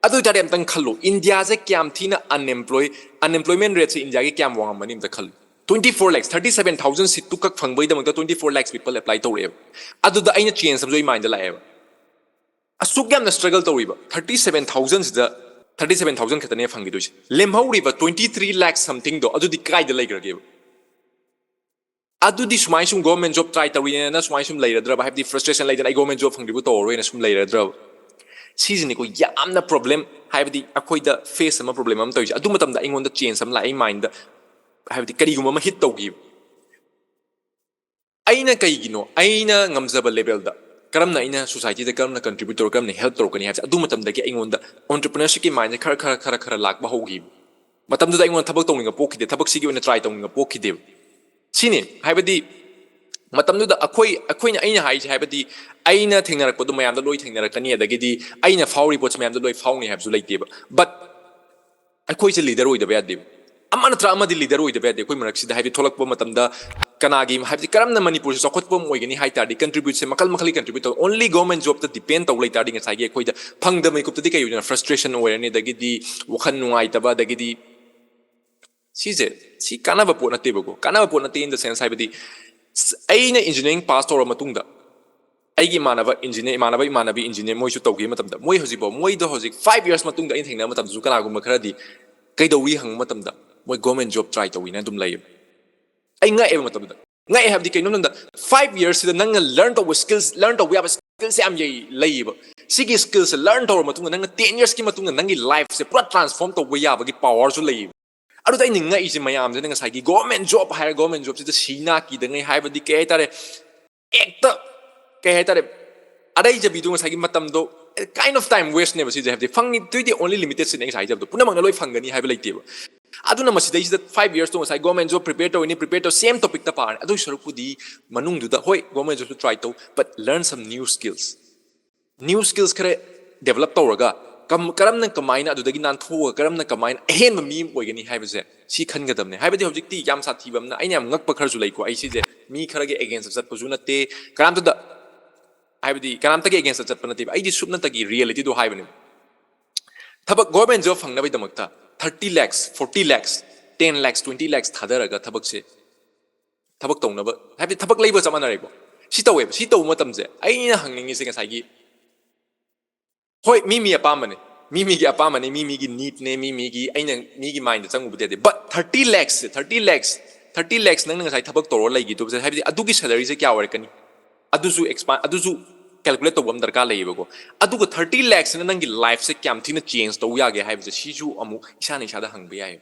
ꯑꯗꯨ ꯑꯣꯏꯇꯥꯔꯗꯤ ꯑꯝꯇꯪ ꯈꯜꯂꯨ, ꯏꯟꯗꯤꯌꯥꯁꯦ ꯀꯌꯥꯝ ꯊꯤꯅ unemploy unemployment rateꯁꯦ ꯏꯟꯗꯤꯌꯥꯒꯤ ꯀꯌꯥꯝ ꯋꯥꯡꯉꯝꯃꯅꯤ ꯑꯝꯇ ꯈꯜꯂꯨ꯫ Twenty four lakhs, thirty seven thousand seatꯇꯨ ꯈꯛ ꯐꯪꯕꯒꯤꯗꯃꯛꯇ twenty four lakhs people apply ꯇꯧꯔꯛꯑꯦꯕ꯫ ꯑꯗꯨꯗ ꯑꯩꯅ change ꯑꯃꯁꯨ ꯑꯩ mindꯗ ꯂꯥꯛꯑꯦꯕ꯫ ꯑꯁꯨꯛ ꯌꯥꯝꯅ struggle ꯇꯧꯔꯤꯕ thirty seven thousandꯁꯤꯗ thirty seven thousand ꯈꯛꯇꯅꯦ ꯐꯪꯈꯤꯗꯣꯏꯁꯦ꯫ ꯂꯦꯝꯍꯧꯔꯤꯕ twenty three lakh somethingꯗꯣ ꯑꯗꯨꯗꯤ ꯀꯥꯏꯗ ꯂꯩꯈ꯭ꯔꯒꯦꯕ? ꯑꯗꯨꯗꯤ ꯁꯨꯃꯥꯏꯅ ꯁꯨꯝ government job try ꯇꯧꯔꯤꯅꯦꯅ ꯁꯨꯃꯥꯏꯅ ꯁꯨꯝ ꯂꯩꯔꯗ꯭ꯔꯕ? ꯍꯥꯏꯕꯗꯤ frustration ꯂꯩꯗꯅ, "ꯑꯩ government job ꯐꯪꯗ꯭ꯔꯤꯕ ꯇꯧꯔꯔꯣꯏꯅ" ꯁꯨꯝ ꯂꯩꯔꯗ꯭ꯔꯕ? ꯁꯤꯁꯤꯅꯤꯀꯣ ꯌꯥꯝꯅ problem, ꯍꯥꯏꯕꯗꯤ ꯑꯩꯈꯣꯏꯗ face ꯑꯃ, problem ꯑꯃ ꯇꯧꯔꯤꯁꯦ꯫ ꯑꯗꯨ ꯃꯇꯝꯗ ꯑꯩꯉꯣꯟꯗ change ꯑꯃ ꯂꯥꯛꯑꯦ, ꯑꯩ mindꯗ ꯍꯥꯏꯕꯗꯤ ꯀꯔꯤꯒꯨꯝꯕ ꯑꯃ hit ꯇꯧꯈꯤꯕ꯫ ꯑꯩꯅ ꯀꯩꯒꯤꯅꯣ ꯑꯩꯅ ꯉꯝꯖꯕ levelꯗ ꯀꯔꯝꯅ ꯑꯩꯅ societyꯗ ꯀꯔꯝꯅ contribute ꯇꯧꯔ ꯀꯔꯝꯅ help ꯇꯧꯔꯛꯀꯅꯤ ꯍꯥꯏꯕꯁꯦ ꯑꯗꯨ ꯃꯇꯝꯗꯒꯤ ꯑꯩꯉꯣꯟꯗ entrepreneurshipꯀꯤ mindꯁꯦ ꯈꯔ ꯈꯔ ꯈꯔ ꯈꯔ ꯂꯥꯛꯄ ꯍꯧꯈꯤꯕ꯫ ꯃꯇꯝꯗꯨꯗ ꯑꯩꯉꯣꯟꯗ ꯊꯕꯛ ꯇꯧꯅꯤꯡꯕ ꯄꯣꯛꯈꯤꯗꯦ, ꯊꯕꯛꯁꯤꯒꯤ ꯑꯣꯏꯅ try ꯇꯧꯅꯤꯡꯕ ꯄꯣꯛꯈꯤꯗꯦꯕ꯫ ꯁꯤꯅꯤ ꯍꯥꯏꯕꯗꯤ ꯃꯇꯝꯗꯨꯗ ꯑꯩꯈꯣꯏ ꯑꯩꯈꯣꯏꯅ ꯑꯩꯅ ꯍꯥꯏꯁꯦ ꯍꯥꯏꯕꯗꯤ ꯑꯩꯅ ꯊꯦꯡꯅꯔꯛꯄꯗꯣ ꯃꯌꯥꯝꯗ ꯂꯣꯏ ꯊꯦꯡꯅꯔꯛꯀꯅꯤ, ꯑꯗꯒꯤꯗꯤ ꯑꯩꯅ ꯐꯥꯎꯔꯤ ꯄꯣꯠꯁꯦ ꯃꯌꯥꯝꯗ ꯂꯣꯏ ꯐꯥꯎꯅꯤ ꯍꯥꯏꯕꯁꯨ ꯂꯩꯇꯦꯕ꯫ But ꯑꯩꯈꯣꯏꯁꯦ leader ꯑꯣꯏꯗꯕ ꯌꯥꯗꯦꯕ꯫ ꯑꯃ ꯅꯠꯇ꯭ꯔ ꯑꯃꯗꯤ leader ꯑꯣꯏꯗꯕ ꯌꯥꯗꯦ꯫ ꯑꯩꯈꯣꯏ ꯃꯔꯛꯁꯤꯗ ꯍꯥꯏꯕꯗꯤ ꯊꯣꯛꯂꯛꯄ ꯃꯇꯝꯗ ꯀꯅꯥꯒꯤ ꯍꯥꯏꯕꯗꯤ ꯀꯔꯝꯅ ꯃꯅꯤꯄꯨꯔꯁꯦ ꯆꯥꯎꯈꯠꯄ ꯑꯃ ꯑꯣꯏꯒꯅꯤ ꯍꯥꯏ ꯇꯥꯔꯗꯤ contributeꯁꯦ ꯃꯈꯜ ꯃꯈꯜꯒꯤ contribute ꯇꯧ꯫ Only government jobꯇ depend ꯇꯧ ꯂꯩ ꯇꯥꯔꯗꯤ ꯉꯁꯥꯏꯒꯤ ꯑꯩꯈꯣꯏꯗ ꯐꯪꯗꯕ ꯃꯤꯀꯨꯞꯇꯗꯤ ꯀꯩ ꯑꯣꯏꯗꯅ frustration ꯑꯣꯏꯔꯅꯤ, ꯑꯗꯒꯤꯗꯤ ꯋꯥꯈꯜ ꯅꯨꯡꯉꯥꯏꯇꯕ, ꯑꯗꯒꯤꯗꯤ ꯁꯤꯁꯦ ꯁꯤ ꯀꯥꯟꯅꯕ ꯄꯣꯠ ꯅꯠꯇꯦꯕꯀꯣ꯫ ꯀꯥꯟꯅꯕ ꯄꯣꯠ ꯅꯠꯇꯦ in the sense ꯍꯥꯏꯕꯗꯤ ꯑꯩꯅ engineering pass ꯇꯧꯔ ꯃꯇꯨꯡꯗ ꯑꯩꯒꯤ ꯏꯃꯥꯟꯅꯕ engineer, ꯏꯃꯥꯟꯅꯕ ꯏꯃꯥꯟꯅꯕꯤ engineer ꯃꯣꯏꯁꯨ ꯇꯧꯈꯤꯕ ꯃꯇꯝꯗ ꯃꯣꯏ ꯍꯧꯖꯤꯛꯐꯥꯎ, ꯃꯣꯏꯗꯣ ꯍꯧꯖꯤꯛ five years ꯃꯇꯨꯡꯗ ꯑꯩꯅ ꯊꯦꯡꯅꯕ ꯃꯇꯝꯗꯁꯨ ꯀꯅꯥꯒꯨꯝꯕ ꯈꯔꯗꯤ ꯀꯩꯗꯧꯔꯤ ꯍꯪꯕ ꯃꯇꯝꯗ ꯃꯣꯏ government job try ꯇꯧꯋꯤꯅ ꯑꯗꯨꯝ ꯂꯩꯌꯦꯕ꯫ ꯑꯩ ꯉꯛꯑꯦꯕ ꯃꯇꯝꯗꯨꯗ꯫ ꯉꯛꯑꯦ ꯍꯥꯏꯕꯗꯤ ꯀꯩꯅꯣ ꯍꯥꯏꯕꯗ five yearsꯁꯤꯗ ꯅꯪꯅ learn ꯇꯧꯕ skills, learn ꯇꯧꯕ ꯌꯥꯕ skillsꯁꯦ ꯌꯥꯝ ꯂꯩ-, ꯂꯩꯌꯦꯕ꯫ ꯁꯤꯒꯤ skillsꯁꯦ learn ꯇꯧꯔ ꯃꯇꯨꯡꯗ ꯅꯪꯅ ten yearsꯀꯤ ꯃꯇꯨꯡꯗ ꯅꯪꯒꯤ lifeꯁꯦ ꯄꯨꯔꯥ transform ꯇꯧꯕ ꯌꯥꯕꯒꯤ powerꯁꯨ ꯂꯩꯌꯦꯕ꯫ ꯑꯗꯨꯗ ꯑꯩꯅ ꯉꯛꯏꯁꯦ ꯃꯌꯥꯝꯁꯤꯅ ꯉꯁꯥꯏꯒꯤ government job ꯍꯥꯏꯔ government jobꯁꯤꯗ ꯁꯤ ꯅꯥ ꯀꯤꯗꯉꯩ ꯍꯥꯏꯕꯗꯤ ꯀꯩ ꯍꯥꯏꯇꯥꯔꯦ, ꯍꯦꯛꯇ ꯀꯩ ꯍꯥꯏꯇꯥꯔꯦ, ꯑꯔꯩꯖꯕꯤꯗꯣ ꯉꯁꯥꯏꯒꯤ ꯃꯇꯝꯗꯣ kind of time wasteꯅꯦꯕ ꯁꯤꯁꯦ꯫ ꯍꯥꯏꯕꯗꯤ ꯐꯪꯉꯤꯗꯨꯗꯤ only limitedꯁꯤꯅꯦ ꯑꯩ ꯉꯁꯥꯏ ꯍꯥꯏꯖꯕꯗꯣ, ꯄꯨꯝꯅꯃꯛꯅ ꯂꯣꯏ ꯐꯪꯒꯅꯤ ꯍꯥꯏꯕ ꯂꯩꯇꯦꯕ꯫ ꯑꯗꯨꯅ ꯃꯁꯤꯗꯩꯁꯤꯗ five yearsꯇꯣ ꯉꯁꯥꯏ government job prepare ꯇꯧꯔꯤꯅꯤ, prepare ꯇꯧ, same topicꯇ ꯄꯥꯔꯅꯤ꯫ ꯑꯗꯨꯒꯤ ꯁꯔꯨꯛꯄꯨꯗꯤ ꯃꯅꯨꯡꯗꯨꯗ ꯍꯣꯏ government jobꯁꯨ try ꯇꯧ, but learn some new skills꯫ New skills ꯈꯔ develop ꯇꯧꯔꯒ ꯀꯝ-, ꯀꯔꯝꯅ ꯀꯃꯥꯏꯅ ꯑꯗꯨꯗꯒꯤ ꯅꯥꯟꯊꯣꯛꯑꯒ ꯀꯔꯝꯅ ꯀꯃꯥꯏꯅ ꯑꯍꯦꯟꯕ ꯃꯤ ꯑꯃ ꯑꯣꯏꯒꯅꯤ ꯍꯥꯏꯕꯁꯦ ꯁꯤ ꯈꯟꯒꯗꯕꯅꯦ꯫ ꯍꯥꯏꯕꯗꯤ ꯍꯧꯖꯤꯛꯇꯤ ꯌꯥꯝ ꯁꯥꯊꯤꯕ ꯑꯃꯅ, ꯑꯩꯅ ꯌꯥꯝ ꯉꯛꯄ ꯈꯔꯁꯨ ꯂꯩꯀꯣ, ꯑꯩ ꯁꯤꯁꯦ ꯃꯤ ꯈꯔꯒꯤ againstꯇ ꯆꯠꯄꯁꯨ ꯅꯠꯇꯦ, ꯀꯅꯥꯝꯇꯗ ꯍꯥꯏꯕꯗꯤ ꯀꯅꯥꯝꯇꯒꯤ against ꯆꯠꯄ ꯅꯠꯇꯦꯕ, ꯑꯩꯗꯤ ꯁꯨꯞꯅꯇꯒꯤ reality ꯗꯣ ꯍꯥꯏꯕꯅꯦꯕ꯫ ꯊꯕꯛ government job ꯐꯪꯅꯕꯒꯤꯗꯃꯛꯇ thirty lakhs, forty lakhs, ten lakhs, twenty lakhs ꯊꯥꯗꯔꯒ ꯊꯕꯛꯁꯦ, ꯊꯕꯛ ꯇꯧꯅꯕ, ꯍꯥꯏꯕꯗꯤ ꯊꯕꯛ ꯂꯩꯕ ꯆꯞ ꯃꯥꯟꯅꯔꯦꯀꯣ꯫ ꯁꯤ ꯇꯧꯋꯦꯕ꯫ ꯁꯤ ꯇꯧꯕ ꯃꯇꯝꯁꯦ ꯑꯩꯅ ꯍꯪꯅꯤꯡꯉꯤꯁꯦ ꯉꯁꯥꯏꯒꯤ, ꯍꯣꯏ, ꯃꯤ ꯃꯤ ꯑꯄꯥꯝꯕꯅꯤ, ꯃꯤ ꯃꯤꯒꯤ ꯑꯄꯥꯝꯕꯅꯤ, ꯃꯤ ꯃꯤꯒꯤ need ꯅꯦ, ꯃꯤ ꯃꯤꯒꯤ, ꯑꯩꯅ ꯃꯤꯒꯤ mind ꯆꯪꯉꯨꯕꯗꯤ ꯌꯥꯗꯦ꯫ But thirty lakhs say, thirty lakhs, thirty lakhs ꯅꯪꯅ ꯉꯁꯥꯏ ꯊꯕꯛ ꯇꯧꯔ ꯂꯩꯈꯤꯗꯕꯁꯦ, ꯍꯥꯏꯕꯗꯤ ꯑꯗꯨꯒꯤ salary ꯁꯦ ꯀꯌꯥ ꯑꯣꯏꯔꯛꯀꯅꯤ? ꯑꯗꯨꯁꯨ expand, ꯑꯗꯨꯁꯨ calculate ꯇꯧꯕ ꯑꯃ ꯗꯔꯀꯥꯔ ꯂꯩꯌꯦꯕꯀꯣ꯫ ꯑꯗꯨꯒ thirty lakhs ꯁꯤꯅ ꯅꯪꯒꯤ life ꯁꯦ ꯀꯌꯥꯝ ꯊꯤꯅ change ꯇꯧ ꯌꯥꯒꯦ ꯍꯥꯏꯕꯁꯦ, ꯁꯤꯁꯨ ꯑꯃꯨꯛ ꯏꯁꯥꯅ ꯏꯁꯥꯗ ꯍꯪꯕ ꯌꯥꯏ꯫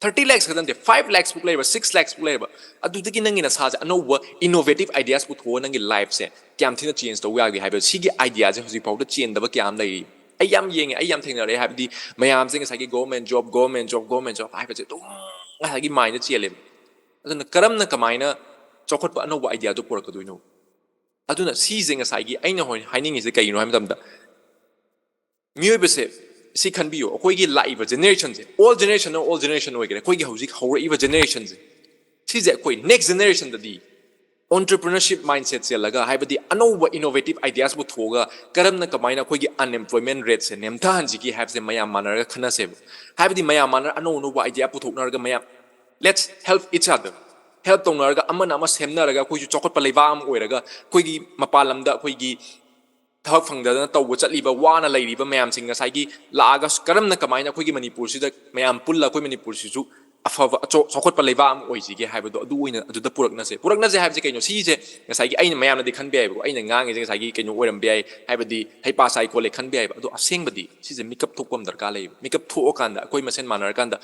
Thirty lakhs ꯈꯛꯇ ꯅꯠꯇꯦ, five lakhs ꯐꯥꯎ ꯂꯩꯕ, six lakhs ꯐꯥꯎ ꯂꯩꯕ, ꯑꯗꯨꯗꯒꯤ ꯅꯪꯒꯤ ꯅꯁꯥꯁꯦ ꯑꯅꯧꯕ innovative ideas ꯄꯨꯊꯣꯛꯑꯒ ꯅꯪꯒꯤ life ꯁꯦ ꯀꯌꯥꯝ ꯊꯤꯅ change ꯇꯧ ꯌꯥꯒꯦ ꯍꯥꯏꯕ, ꯁꯤꯒꯤ idea ꯁꯦ ꯍꯧꯖꯤꯛ ꯐꯥꯎꯗ ꯆꯦꯟꯗꯕ ꯀꯌꯥ ꯑꯃ ꯂꯩꯔꯤ꯫ ꯑꯩ ꯌꯥꯝ ꯌꯦꯡꯉꯦ, ꯑꯩ ꯌꯥꯝ ꯊꯦꯡꯅꯔꯛꯑꯦ꯫ ꯍꯥꯏꯕꯗꯤ ꯃꯌꯥꯝꯁꯦ ꯉꯁꯥꯏꯒꯤ government job, government job, government job ꯍꯥꯏꯕꯁꯦ ꯑꯗꯨꯝ ꯉꯁꯥꯏꯒꯤ mind ꯗ ꯆꯦꯜꯂꯦꯕ꯫ ꯑꯗꯨꯅ ꯀꯔꯝꯅ, ꯀꯃꯥꯏꯅ ꯆꯥꯎꯈꯠꯄ ꯑꯅꯧꯕ idea ꯗꯣ ꯄꯨꯔꯛꯀꯗꯣꯏꯅꯣ? ꯑꯗꯨꯅ ꯁꯤꯁꯦ ꯉꯁꯥꯏꯒꯤ ꯑꯩꯅ ꯍꯣꯏ ꯍꯥꯏꯅꯤꯡꯉꯤꯁꯦ ꯀꯩꯒꯤꯅꯣ ꯍꯥꯏꯕ ꯃꯇꯝꯗ, ꯃꯤꯑꯣꯏꯕꯁꯦ ꯁꯤ ꯈꯟꯕꯤꯌꯨ, ꯑꯩꯈꯣꯏꯒꯤ ꯂꯥꯛꯏꯕ generation ꯁꯦ, old generation ꯅ old generation ꯑꯣꯏꯒꯦꯔꯥ, ꯑꯩꯈꯣꯏꯒꯤ ꯍꯧꯖꯤꯛ ꯍꯧꯔꯛꯏꯕ generation ꯁꯦ, ꯁꯤꯁꯦ ꯑꯩꯈꯣꯏ next generation ꯗꯗꯤ entrepreneurship mindset ꯆꯦꯜꯂꯒ, ꯍꯥꯏꯕꯗꯤ ꯑꯅꯧꯕ innovative ideas ꯄꯨꯊꯣꯛꯑꯒ ꯀꯔꯝꯅ, ꯀꯃꯥꯏꯅ ꯑꯩꯈꯣꯏꯒꯤ unemployment rate ꯁꯦ ꯅꯦꯝꯊꯍꯟꯁꯤꯒꯦ ꯍꯥꯏꯕꯁꯦ ꯃꯌꯥꯝ ꯃꯥꯟꯅꯔꯒ ꯈꯟꯅꯁꯦꯕ꯫ ꯍꯥꯏꯕꯗꯤ ꯃꯌꯥꯝ ꯃꯥꯟꯅꯔ ꯑꯅꯧ ꯑꯅꯧꯕ idea ꯄꯨꯊꯣꯛꯅꯔꯒ ꯃꯌꯥꯝ, let's help each other, help ꯇꯧꯅꯔꯒ, ꯑꯃꯅ ꯑꯃ ꯁꯦꯝꯅꯔꯒ, ꯑꯩꯈꯣꯏꯁꯨ ꯆꯥꯎꯈꯠꯄ ꯂꯩꯕꯥꯛ ꯑꯃ ꯑꯣꯏꯔꯒ, ꯑꯩꯈꯣꯏꯒꯤ ꯃꯄꯥꯟ ꯂꯝꯗ ꯑꯩꯈꯣꯏꯒꯤ ꯊꯕꯛ ꯐꯪꯗꯗꯅ ꯇꯧꯕ ꯆꯠꯂꯤꯕ, ꯋꯥꯅ ꯂꯩꯔꯤꯕ ꯃꯌꯥꯝꯁꯤꯡ ꯉꯁꯥꯏꯒꯤ ꯂꯥꯛꯑꯒ ꯀꯔꯝꯅ, ꯀꯃꯥꯏꯅ ꯑꯩꯈꯣꯏꯒꯤ ꯃꯅꯤꯄꯨꯔꯁꯤꯗ ꯃꯌꯥꯝ ꯄꯨꯜꯂ ꯑꯩꯈꯣꯏ ꯃꯅꯤꯄꯨꯔꯁꯤꯁꯨ ꯑꯐꯕ ꯑꯆꯧ-, ꯆꯥꯎꯈꯠꯄ ꯂꯩꯕꯥꯛ ꯑꯃ ꯑꯣꯏꯁꯤꯒꯦ ꯍꯥꯏꯕꯗꯣ, ꯑꯗꯨ ꯑꯣꯏꯅ ꯑꯗꯨꯗ ꯄꯨꯔꯛꯅꯁꯦ꯫ ꯄꯨꯔꯛꯅꯁꯦ ꯍꯥꯏꯕꯁꯦ ꯀꯩꯅꯣ? ꯁꯤꯁꯦ ꯉꯁꯥꯏꯒꯤ ꯑꯩꯅ, ꯃꯌꯥꯝꯅꯗꯤ ꯈꯟꯕ ꯌꯥꯏꯕꯀꯣ, ꯑꯩꯅ ꯉꯥꯡꯉꯤꯁꯦ ꯉꯁꯥꯏꯒꯤ ꯀꯩꯅꯣ ꯑꯣꯏꯔꯝꯕ ꯌꯥꯏ, ꯍꯥꯏꯕꯗꯤ ꯍꯩꯄꯥ ꯁꯥꯏ ꯈꯣꯠꯂꯦ ꯈꯟꯕ ꯌꯥꯏꯕ꯫ ꯑꯗꯣ ꯑꯁꯦꯡꯕꯗꯤ ꯁꯤꯁꯦ ꯃꯤꯀꯞ ꯊꯣꯛꯄ ꯑꯃ ꯗꯔꯀꯥꯔ ꯂꯩꯌꯦꯕ꯫ ꯃꯤꯀꯞ ꯊꯣꯛꯑꯀꯥꯟꯗ ꯑꯩꯈꯣꯏ ꯃꯁꯦꯟ ꯃꯥꯟꯅꯔꯀꯥꯟꯗ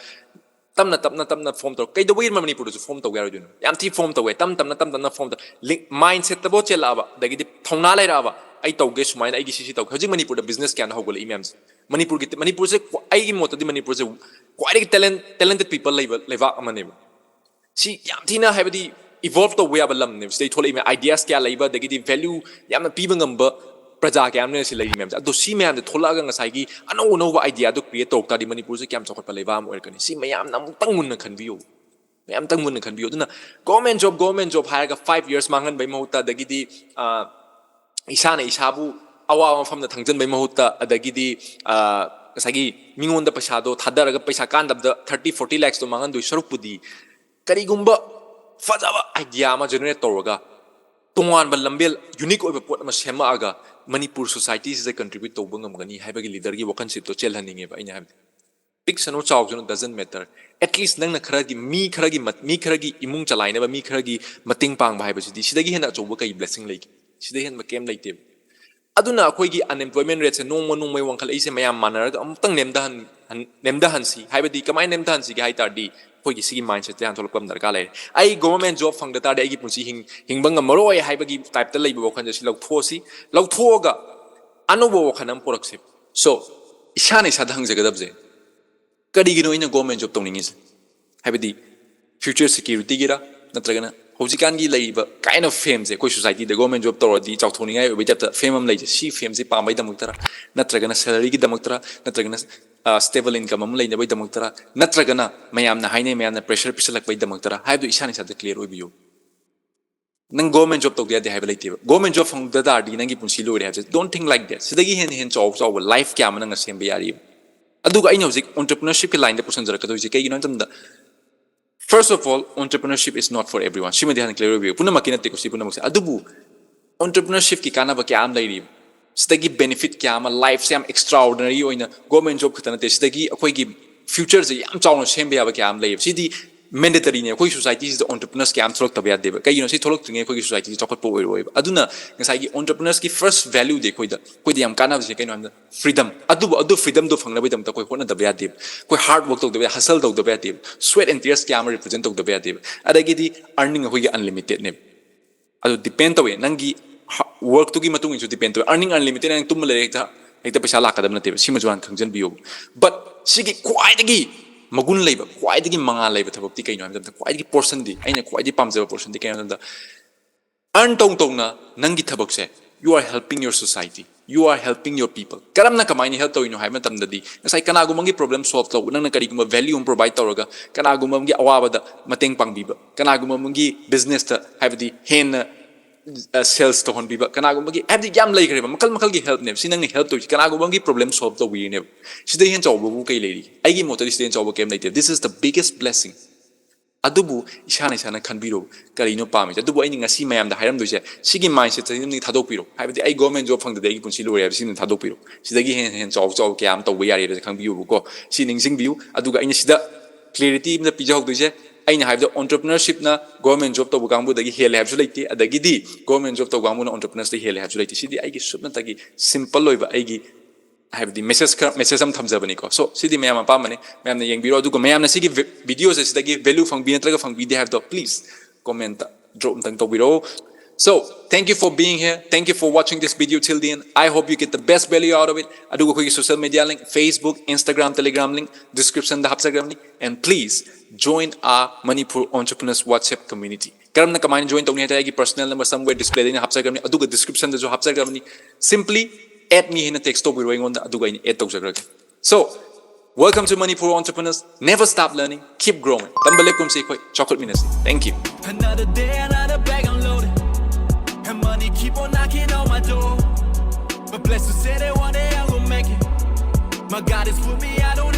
ꯇꯞꯅ ꯇꯞꯅ ꯇꯞꯅ form ꯇꯧꯔ, ꯀꯩꯗꯧꯕꯒꯤ ꯃꯅꯤꯄꯨꯔꯗꯁꯨ form ꯇꯧꯕ ꯌꯥꯔꯣꯏꯗꯣꯏꯅꯣ? ꯌꯥꯝ ꯊꯤ form ꯇꯧꯋꯦ, ꯇꯞꯅ ꯇꯞꯅ ꯇꯞꯅ ꯇꯞꯅ form ꯇꯧ-, ꯂꯤꯡ-, mindset ꯇꯕꯨ ꯆꯦꯜꯂꯛꯑꯕ, ꯑꯗꯒꯤꯗꯤ ꯊꯧꯅꯥ ꯂꯩꯔꯛꯑꯕ, "ꯑꯩ ꯇꯧꯒꯦ ꯁꯨꯃꯥꯏꯅ, ꯑꯩꯒꯤ ꯁꯤ ꯁꯤ ꯇꯧꯒꯦ"꯫ ꯍꯧꯖꯤꯛ ꯃꯅꯤꯄꯨꯔꯗ business ꯀꯌꯥꯅ ꯍꯧꯒꯠꯂꯛꯏ ꯃꯌꯥꯝꯁꯦ꯫ ꯃꯅꯤꯄꯨꯔꯒꯤ, ꯃꯅꯤꯄꯨꯔꯁꯦ ꯀ꯭ꯋꯥ-, ꯑꯩꯒꯤ ꯃꯣꯠꯇꯗꯤ ꯃꯅꯤꯄꯨꯔꯁꯦ ꯈ꯭ꯋꯥꯏꯗꯒꯤ talent, talented people ꯂꯩꯕ ꯂꯩꯕꯥꯛ ꯑꯃꯅꯦꯕ꯫ ꯁꯤ ꯌꯥꯝ ꯊꯤꯅ, ꯍꯥꯏꯕꯗꯤ, evolve ꯇꯧꯕ ꯌꯥꯕ ꯂꯝꯅꯦꯕ꯫ ꯁꯤꯗꯩ ꯊꯣꯛꯂꯛꯏ ꯃꯌꯥꯝ ideas ꯀꯌꯥ ꯂꯩꯕ, ꯑꯗꯒꯤꯗꯤ value ꯌꯥꯝꯅ ꯄꯤꯕ ꯉꯝꯕ ꯄ꯭ꯔꯖꯥ ꯀꯌꯥ ꯑꯃꯅ ꯁꯤ ꯂꯩꯔꯤ ꯃꯌꯥꯝꯁꯦ꯫ ꯑꯗꯣ ꯁꯤ ꯃꯌꯥꯝꯁꯦ ꯊꯣꯛꯂꯛꯑꯒ ꯉꯁꯥꯏꯒꯤ ꯑꯅꯧ ꯑꯅꯧꯕ idea ꯗꯣ create ꯇꯧꯔꯛ ꯇꯥꯔꯗꯤ ꯃꯅꯤꯄꯨꯔꯁꯦ ꯀꯌꯥꯝ ꯆꯥꯎꯈꯠꯄ ꯂꯩꯕꯥꯛ ꯑꯃ ꯑꯣꯏꯔꯛꯀꯅꯤ? ꯁꯤ ꯃꯌꯥꯝꯅ ꯑꯃꯨꯛꯇꯪ ꯃꯨꯟꯅ ꯈꯟꯕꯤꯌꯨ, ꯃꯌꯥꯝꯇꯪ ꯃꯨꯟꯅ ꯈꯟꯕꯤꯌꯨ꯫ ꯑꯗꯨꯅ government job, government job ꯍꯥꯏꯔꯒ five years ꯃꯥꯡꯍꯟꯕꯒꯤ ꯃꯍꯨꯠꯇ, ꯑꯗꯒꯤꯗꯤ, ꯑꯥ, ꯏꯁꯥꯅ ꯏꯁꯥꯕꯨ ꯑꯋꯥꯕ ꯃꯐꯝꯗ ꯊꯥꯡꯖꯟꯕꯩ ꯃꯍꯨꯠꯇ, ꯑꯗꯒꯤꯗꯤ ꯉꯁꯥꯏꯒꯤ ꯃꯤꯉꯣꯟꯗ ꯄꯩꯁꯥꯗꯣ ꯊꯥꯗꯔꯒ ꯄꯩꯁꯥ ꯀꯥꯟꯗꯕꯗ thirty forty lakhs ꯇꯣ ꯃꯥꯡꯍꯟꯗꯣꯏ ꯁꯔꯨꯛꯄꯨꯗꯤ, ꯀꯔꯤꯒꯨꯝꯕ ꯐꯖꯕ idea ꯑꯃ generate ꯇꯧꯔꯒ, ꯇꯣꯉꯥꯟꯕ ꯂꯝꯕꯦꯜ, unique ꯑꯣꯏꯕ ꯄꯣꯠ ꯑꯃ ꯁꯦꯝꯃꯛꯑꯒ ꯃꯅꯤꯄꯨꯔ society ꯁꯤꯗ contribute ꯇꯧꯕ ꯉꯝꯒꯅꯤ ꯍꯥꯏꯕꯒꯤ leader ꯒꯤ ꯋꯥꯈꯜꯁꯤꯞꯇꯣ ꯆꯦꯜꯍꯟꯅꯤꯡꯉꯦꯕ ꯑꯩꯅ ꯍꯥꯏꯕꯗꯤ꯫ ꯄꯤꯛꯁꯅꯨ ꯆꯥꯎꯁꯅꯨ, doesn't matter, at least ꯅꯪꯅ ꯈꯔꯒꯤ, ꯃꯤ ꯈꯔꯒꯤ ꯃꯠ-, ꯃꯤ ꯈꯔꯒꯤ ꯏꯃꯨꯡ ꯆꯂꯥꯏꯅꯕ, ꯃꯤ ꯈꯔꯒꯤ ꯃꯇꯦꯡ ꯄꯥꯡꯕ ꯍꯥꯏꯕꯁꯤꯗꯤ ꯁꯤꯗꯒꯤ ꯍꯦꯟꯅ ꯑꯆꯧꯕ ꯀꯩ blessing ꯂꯩꯒꯦ? ꯁꯤꯗꯒꯤ ꯍꯦꯟꯕ ꯀꯩꯝ ꯂꯩꯇꯦꯕ꯫ ꯑꯗꯨꯅ ꯑꯩꯈꯣꯏꯒꯤ unemployment rate ꯁꯦ ꯅꯣꯡꯃ ꯅꯣꯡꯃꯒꯤ ꯋꯥꯡꯈꯠꯂꯛꯏꯁꯦ ꯃꯌꯥꯝ ꯃꯥꯟꯅꯔꯒ ꯑꯃꯨꯛꯇꯪ ꯅꯦꯝꯊꯍꯟ-, ꯍꯟ-, ꯅꯦꯝꯊꯍꯟꯁꯤ꯫ ꯍꯥꯏꯕꯗꯤ ꯀꯃꯥꯏꯅ ꯅꯦꯝꯊꯍꯟꯁꯤꯒꯦ ꯍꯥꯏ ꯇꯥꯔꯗꯤ, ꯑꯩꯈꯣꯏꯒꯤ ꯁꯤꯒꯤ mindset ꯁꯦ ꯍꯥꯟꯅ ꯊꯣꯛꯂꯛꯄ ꯑꯃ ꯗꯔꯀꯥꯔ ꯂꯩꯔꯦ꯫ ꯑꯩ government job ꯐꯪꯗ ꯇꯥꯔꯗꯤ ꯑꯩꯒꯤ ꯄꯨꯟꯁꯤ ꯍꯤꯡ-, ꯍꯤꯡꯕ ꯉꯝꯃꯔꯣꯏ ꯍꯥꯏꯕꯒꯤ type ꯇ ꯂꯩꯕ ꯋꯥꯈꯜꯁꯦ ꯁꯤ ꯂꯧꯊꯣꯛꯑꯁꯤ꯫ ꯂꯧꯊꯣꯛꯑꯒ ꯑꯅꯧꯕ ꯋꯥꯈꯜ ꯑꯃ ꯄꯨꯔꯛꯁꯤ꯫ So, ꯏꯁꯥꯅ ꯏꯁꯥꯗ ꯍꯪꯖꯒꯗꯕꯁꯦ, ꯀꯔꯤꯒꯤꯅꯣ ꯑꯩꯅ government job ꯇꯧꯅꯤꯡꯉꯤꯁꯦ? ꯍꯥꯏꯕꯗꯤ future security ꯒꯤꯔ, ꯅꯠꯇ꯭ꯔꯒꯅ ꯍꯧꯖꯤꯛꯀꯥꯟꯒꯤ ꯂꯩꯔꯤꯕ kind of fame ꯁꯦ, ꯑꯩꯈꯣꯏ society ꯗ government job ꯇꯧꯔꯗꯤ ꯆꯥꯎꯊꯣꯛꯅꯤꯡꯉꯥꯏ ꯑꯣꯏꯕꯒꯤ type ꯇ fame ꯑꯃ ꯂꯩꯁꯦ, ꯁꯤ fame ꯁꯦ ꯄꯥꯝꯕꯩꯗꯃꯛꯇꯔ, ꯅꯠꯇ꯭ꯔꯒꯅ salary ꯒꯤꯗꯃꯛꯇꯔ, ꯅꯠꯇ꯭ꯔꯒꯅ, ꯑ, stable income ꯑꯃ ꯂꯩꯅꯕꯒꯤꯗꯃꯛꯇꯔ, ꯅꯠꯇ꯭ꯔꯒꯅ ꯃꯌꯥꯝꯅ ꯍꯥꯏꯅꯩ, ꯃꯌꯥꯝꯅ pressure ꯄꯤꯁꯜꯂꯛꯄꯒꯤꯗꯃꯛꯇꯔ ꯍꯥꯏꯕꯗꯨ ꯏꯁꯥꯅ ꯏꯁꯥꯗ clear ꯑꯣꯏꯕꯤꯌꯨ꯫ ꯅꯪ government job ꯇꯧꯗ ꯌꯥꯗꯦ ꯍꯥꯏꯕ ꯂꯩꯇꯦꯕ꯫ Government job ꯐꯪꯗ ꯇꯥꯔꯗꯤ ꯅꯪꯒꯤ ꯄꯨꯟꯁꯤ ꯂꯣꯏꯔꯦ ꯍꯥꯏꯕꯁꯦ, don't think like that꯫ ꯁꯤꯗꯒꯤ ꯍꯦꯟꯅ ꯍꯦꯟꯅ ꯆꯥꯎ ꯆꯥꯎꯕ life ꯀꯌꯥ ꯑꯃ ꯅꯪꯅ ꯁꯦꯝꯕ ꯌꯥꯔꯤꯕ꯫ ꯑꯗꯨꯒ ꯑꯩꯅ ꯍꯧꯖꯤꯛ entrepreneurship ꯀꯤ line ꯗ ꯄꯨꯁꯟꯖꯔꯛꯀꯗꯣꯏꯁꯦ ꯀꯩꯒꯤꯅꯣ ꯍꯥꯏ ꯃꯇꯝꯗ, first of all, entrepreneurship is not for everyone꯫ ꯁꯤꯃꯗꯤ ꯍꯥꯟꯅ clear ꯑꯣꯏꯕꯤꯌꯨ꯫ ꯄꯨꯝꯅꯃꯛꯀꯤ ꯅꯠꯇꯦꯀꯣ, ꯁꯤ ꯄꯨꯝꯅꯃꯛꯁꯦ꯫ ꯑꯗꯨꯕꯨ entrepreneurship ꯀꯤ ꯀꯥꯟꯅꯕ ꯀꯌꯥ ꯑꯃ ꯂꯩꯔꯤꯕ꯫ ꯁꯤꯗꯒꯤ benefit ꯀꯌꯥ ꯑꯃ, life ꯁꯦ ꯌꯥꯝ extraordinary ꯑꯣꯏꯅ, government job ꯈꯛꯇ ꯅꯠꯇꯦ, ꯁꯤꯗꯒꯤ ꯑꯩꯈꯣꯏꯒꯤ future ꯁꯦ ꯌꯥꯝ ꯆꯥꯎꯅ ꯁꯦꯝꯕ ꯌꯥꯕ ꯀꯌꯥ ꯑꯃ ꯂꯩꯌꯦꯕ꯫ ꯁꯤꯗꯤ mandatory ꯅꯦ, ꯑꯩꯈꯣꯏ society ꯁꯤꯗ entrepreneurs ꯀꯌꯥ ꯑꯃ ꯊꯣꯛꯂꯛꯇꯕ ꯌꯥꯗꯦꯕ꯫ ꯀꯩꯒꯤꯅꯣ? ꯁꯤ ꯊꯣꯛꯂꯛꯇ꯭ꯔꯤꯉꯩ ꯑꯩꯈꯣꯏꯒꯤ society ꯁꯤ ꯆꯥꯎꯈꯠꯄ ꯑꯣꯏꯔꯣꯏꯕ꯫ ꯑꯗꯨꯅ ꯉꯁꯥꯏꯒꯤ entrepreneurs ꯀꯤ first value ꯗꯤ ꯑꯩꯈꯣꯏꯗ, ꯑꯩꯈꯣꯏꯗ ꯌꯥꯝ ꯀꯥꯟꯅꯕꯁꯦ ꯀꯩꯅꯣ ꯍꯥꯏꯕꯗ freedom꯫ ꯑꯗꯨꯕꯨ ꯑꯗꯨ freedom ꯗꯣ ꯐꯪꯅꯕꯒꯤꯗꯃꯛꯇ ꯑꯩꯈꯣꯏ ꯍꯣꯠꯅꯗꯕ ꯌꯥꯗꯦꯕ꯫ ꯑꯩꯈꯣꯏ hard work ꯇꯧꯗꯕ ꯌꯥꯗꯦ, hustle ꯇꯧꯗꯕ ꯌꯥꯗꯦꯕ, sweat and tears ꯀꯌꯥ ꯑꯃ represent ꯇꯧꯗꯕ ꯌꯥꯗꯦꯕ꯫ ꯑꯗꯒꯤꯗꯤ earning ꯑꯩꯈꯣꯏꯒꯤ unlimited ꯅꯦꯕ꯫ ꯑꯗꯨ depend ꯇꯧꯋꯦ, ꯅꯪꯒꯤ ꯍ-, work ꯇꯨꯒꯤ ꯃꯇꯨꯡ ꯏꯟꯅꯁꯨ depend ꯇꯧꯋꯦ꯫ Earning unlimited ꯅꯪ ꯇꯨꯝꯃ ꯂꯩꯔꯦ ꯍꯦꯛꯇ, ꯍꯦꯛꯇ ꯄꯩꯁꯥ ꯂꯥꯛꯀꯗꯕ ꯅꯠꯇꯦꯕ꯫ ꯁꯤꯃꯁꯨ ꯍꯥꯟꯅ ꯈꯪꯖꯟꯕꯤꯌꯣꯕ꯫ But ꯁꯤꯒꯤ ꯈ꯭ꯋꯥꯏꯗꯒꯤ ꯃꯒꯨꯟ ꯂꯩꯕ, ꯈ꯭ꯋꯥꯏꯗꯒꯤ ꯃꯉꯥꯜ ꯂꯩꯕ ꯊꯕꯛꯇꯤ ꯀꯩꯅꯣ ꯍꯥꯏꯕ ꯃꯇꯝꯗ, ꯈ꯭ꯋꯥꯏꯗꯒꯤ portion ꯗꯤ, ꯑꯩꯅ ꯈ꯭ꯋꯥꯏꯗꯒꯤ ꯄꯥꯝꯖꯕ portion ꯗꯤ ꯀꯩꯅꯣ ꯍꯥꯏꯕ ꯃꯇꯝꯗ, earn ꯇꯧ ꯇꯧꯅ ꯅꯪꯒꯤ ꯊꯕꯛꯁꯦ, you are helping your society, you are helping your people꯫ ꯀꯔꯝꯅ, ꯀꯃꯥꯏꯅ help ꯇꯧꯔꯤꯅꯣ ꯍꯥꯏꯕ ꯃꯇꯝꯗꯗꯤ, ꯉꯁꯥꯏ ꯀꯅꯥꯒꯨꯝꯕ ꯑꯃꯒꯤ problem solve ꯇꯧꯕ, ꯅꯪꯅ ꯀꯔꯤꯒꯨꯝꯕ value ꯑꯃ provide ꯇꯧꯔꯒ ꯀꯅꯥꯒꯨꯝꯕ ꯑꯃꯒꯤ ꯑꯋꯥꯕꯗ ꯃꯇꯦꯡ ꯄꯥꯡꯕꯤꯕ, ꯀꯅꯥꯒꯨꯝꯕ ꯑꯃꯒꯤ business ꯇ, ꯍꯥꯏꯕꯗꯤ ꯍꯦꯟꯅ ꯁꯦꯜꯁ ꯇꯧꯍꯟꯕꯤꯕ, ꯀꯅꯥꯒꯨꯝꯕꯒꯤ, ꯍꯥꯏꯕꯗꯤ ꯌꯥꯝ ꯂꯩꯈ꯭ꯔꯦꯕ, ꯃꯈꯜ ꯃꯈꯜꯒꯤ ꯍꯦꯜꯞꯅꯦꯕ꯫ ꯁꯤ ꯅꯪꯅ ꯍꯦꯜꯞ ꯇꯧꯔꯤꯁꯤ ꯀꯅꯥꯒꯨꯝꯕ ꯑꯃꯒꯤ ꯄ꯭ꯔꯣꯕ꯭ꯂꯦꯝ ꯁꯣꯜꯕ ꯇꯧꯕꯤꯔꯤꯅꯦꯕ꯫ ꯁꯤꯗꯩ ꯍꯦꯟꯅ ꯆꯥꯎꯕꯕꯨ ꯀꯩ ꯂꯩꯔꯤ? ꯑꯩꯒꯤ ꯃꯣꯠꯇꯗꯤ ꯁꯤꯗꯩ ꯍꯦꯟꯅ ꯆꯥꯎꯕ ꯀꯩꯝ ꯂꯩꯇꯦ꯫ This is the biggest blessing. ꯑꯗꯨꯕꯨ ꯏꯁꯥꯅ ꯏꯁꯥꯅ ꯈꯟꯕꯤꯔꯣ, ꯀꯔꯤꯅꯣ ꯄꯥꯝꯃꯤꯁꯦ꯫ ꯑꯗꯨꯕꯨ ꯑꯩꯅ ꯉꯁꯤ ꯃꯌꯥꯝꯗ ꯍꯥꯏꯔꯝꯗꯣꯏꯁꯦ, ꯁꯤꯒꯤ ꯃꯥꯏꯟꯁꯦꯠꯁꯦ ꯊꯥꯗꯣꯛꯄꯤꯔꯣ꯫ ꯍꯥꯏꯕꯗꯤ ꯑꯩ ꯒꯣꯔꯃꯦꯟ ꯖꯣꯕ ꯐꯪꯗꯗꯤ ꯑꯩꯒꯤ ꯄꯨꯟꯁꯤ ꯂꯣꯏꯔꯦ ꯍꯥꯏꯕꯁꯤ ꯊꯥꯗꯣꯛꯄꯤꯔꯣ꯫ ꯁꯤꯗꯒꯤ ꯍꯦꯟꯅ ꯍꯦꯟꯅ ꯆꯥꯎ ꯆꯥꯎ ꯀꯌꯥ ꯑꯃ ꯇꯧꯕ ꯌꯥꯔꯦ ꯍꯥꯏꯕꯁꯦ ꯈꯪꯕꯤꯌꯨꯕꯀꯣ꯫ ꯁꯤ ꯅꯤꯡꯁꯤꯡꯕꯤꯌꯨ꯫ ꯑꯗꯨꯒ ꯑꯩꯅ ꯁꯤꯗ ꯀ꯭ꯂꯦꯔꯤꯇꯤ ꯑꯃ ꯄꯤꯖꯍꯧꯗꯣꯏꯁꯦ, ꯑꯩꯅ ꯍꯥꯏꯕꯗ ꯑꯣꯟꯇꯔꯄ꯭ꯔꯤꯅꯔꯁꯤꯞꯅ ꯒꯣꯔꯃꯦꯟ ꯖꯣꯕ ꯇꯧꯕ ꯀꯥꯡꯕꯨꯗꯒꯤ ꯍꯦꯜꯂꯦ ꯍꯥꯏꯕꯁꯨ ꯂꯩꯇꯦ, ꯑꯗꯒꯤꯗꯤ ꯒꯣꯔꯃꯦꯟ ꯖꯣꯕ ꯇꯧꯕ ꯀꯥꯡꯕꯨꯅ ꯑꯣꯟꯇꯔꯄ꯭ꯔꯤꯅꯔꯁꯇ ꯍꯦꯜꯂꯦ ꯍꯥꯏꯕꯁꯨ ꯂꯩꯇꯦ꯫ ꯁꯤꯗꯤ ꯑꯩꯒꯤ ꯁꯨꯞꯅꯇꯒꯤ ꯁꯤꯝꯄꯜ ꯑꯣꯏꯕ ꯑꯩꯒꯤ, ꯍꯥꯏꯕꯗꯤ, ꯃꯦꯁꯦꯖ ꯈꯔ, ꯃꯦꯁꯦꯖ ꯑꯃ ꯊꯝꯖꯕꯅꯤꯀꯣ꯫ ꯁꯣ ꯁꯤꯗꯤ ꯃꯌꯥꯝ ꯑꯄꯥꯝꯕꯅꯤ, ꯃꯌꯥꯝꯅ ꯌꯦꯡꯕꯤꯔꯣ꯫ ꯑꯗꯨꯒ ꯃꯌꯥꯝꯅ ꯁꯤꯒꯤ ꯚꯤꯗꯤꯑꯣꯁꯦ ꯁꯤꯗꯒꯤ ꯚꯦꯂꯨ ꯐꯪꯕꯤ ꯅꯠꯇ꯭ꯔꯒ ꯐꯪꯕꯤꯗꯦ ꯍꯥꯏꯕꯗꯣ ꯄ꯭ꯂꯤꯖ ꯀꯣꯃꯦꯟꯇ ꯗ꯭ꯔꯣꯞ ꯑꯝꯇꯪ ꯇꯧꯕꯤꯔꯛꯑꯣ꯫ So, thank you for being here. Thank you for watching this video till the end. I hope you get the best value out of it. ꯑꯗꯨꯒ ꯑꯩꯈꯣꯏꯒꯤ social media link, Facebook, Instagram, Telegram link descriptionꯗ ꯍꯥꯞꯆꯈ꯭ꯔꯕꯅꯤ꯫ And please join our Manipur Entrepreneurs WhatsApp community. ꯀꯔꯝꯅ, ꯀꯃꯥꯏꯅ join ꯇꯧꯅꯤ ꯍꯥꯏ ꯇꯥꯔꯗꯤ, ꯑꯩꯒꯤ personal number somewhere displayꯗ ꯑꯩꯅ ꯍꯥꯞꯆꯈ꯭ꯔꯕꯅꯤ, ꯑꯗꯨꯒ descriptionꯗꯁꯨ ꯍꯥꯞꯆꯈ꯭ꯔꯕꯅꯤ꯫ Simply add me ꯍꯥꯏꯅ text ꯇꯧꯕꯤꯔꯣ ꯑꯩꯉꯣꯟꯗ, ꯑꯗꯨꯒ ꯑꯩꯅ add ꯇꯧꯖꯈ꯭ꯔꯒꯦ꯫ So, welcome to Manipur Entrepreneurs. Never stop learning, keep growing. ꯇꯝꯕ ꯂꯦꯞꯀꯨꯝꯁꯤ, ꯑꯩꯈꯣꯏ ꯆꯥꯎꯈꯠꯃꯤꯟꯅꯁꯤ꯫ Thank you. Another day, another bag unloaded. And money keep on knocking on my door. But blessed to say that one day I will make it. My God is with me, I don't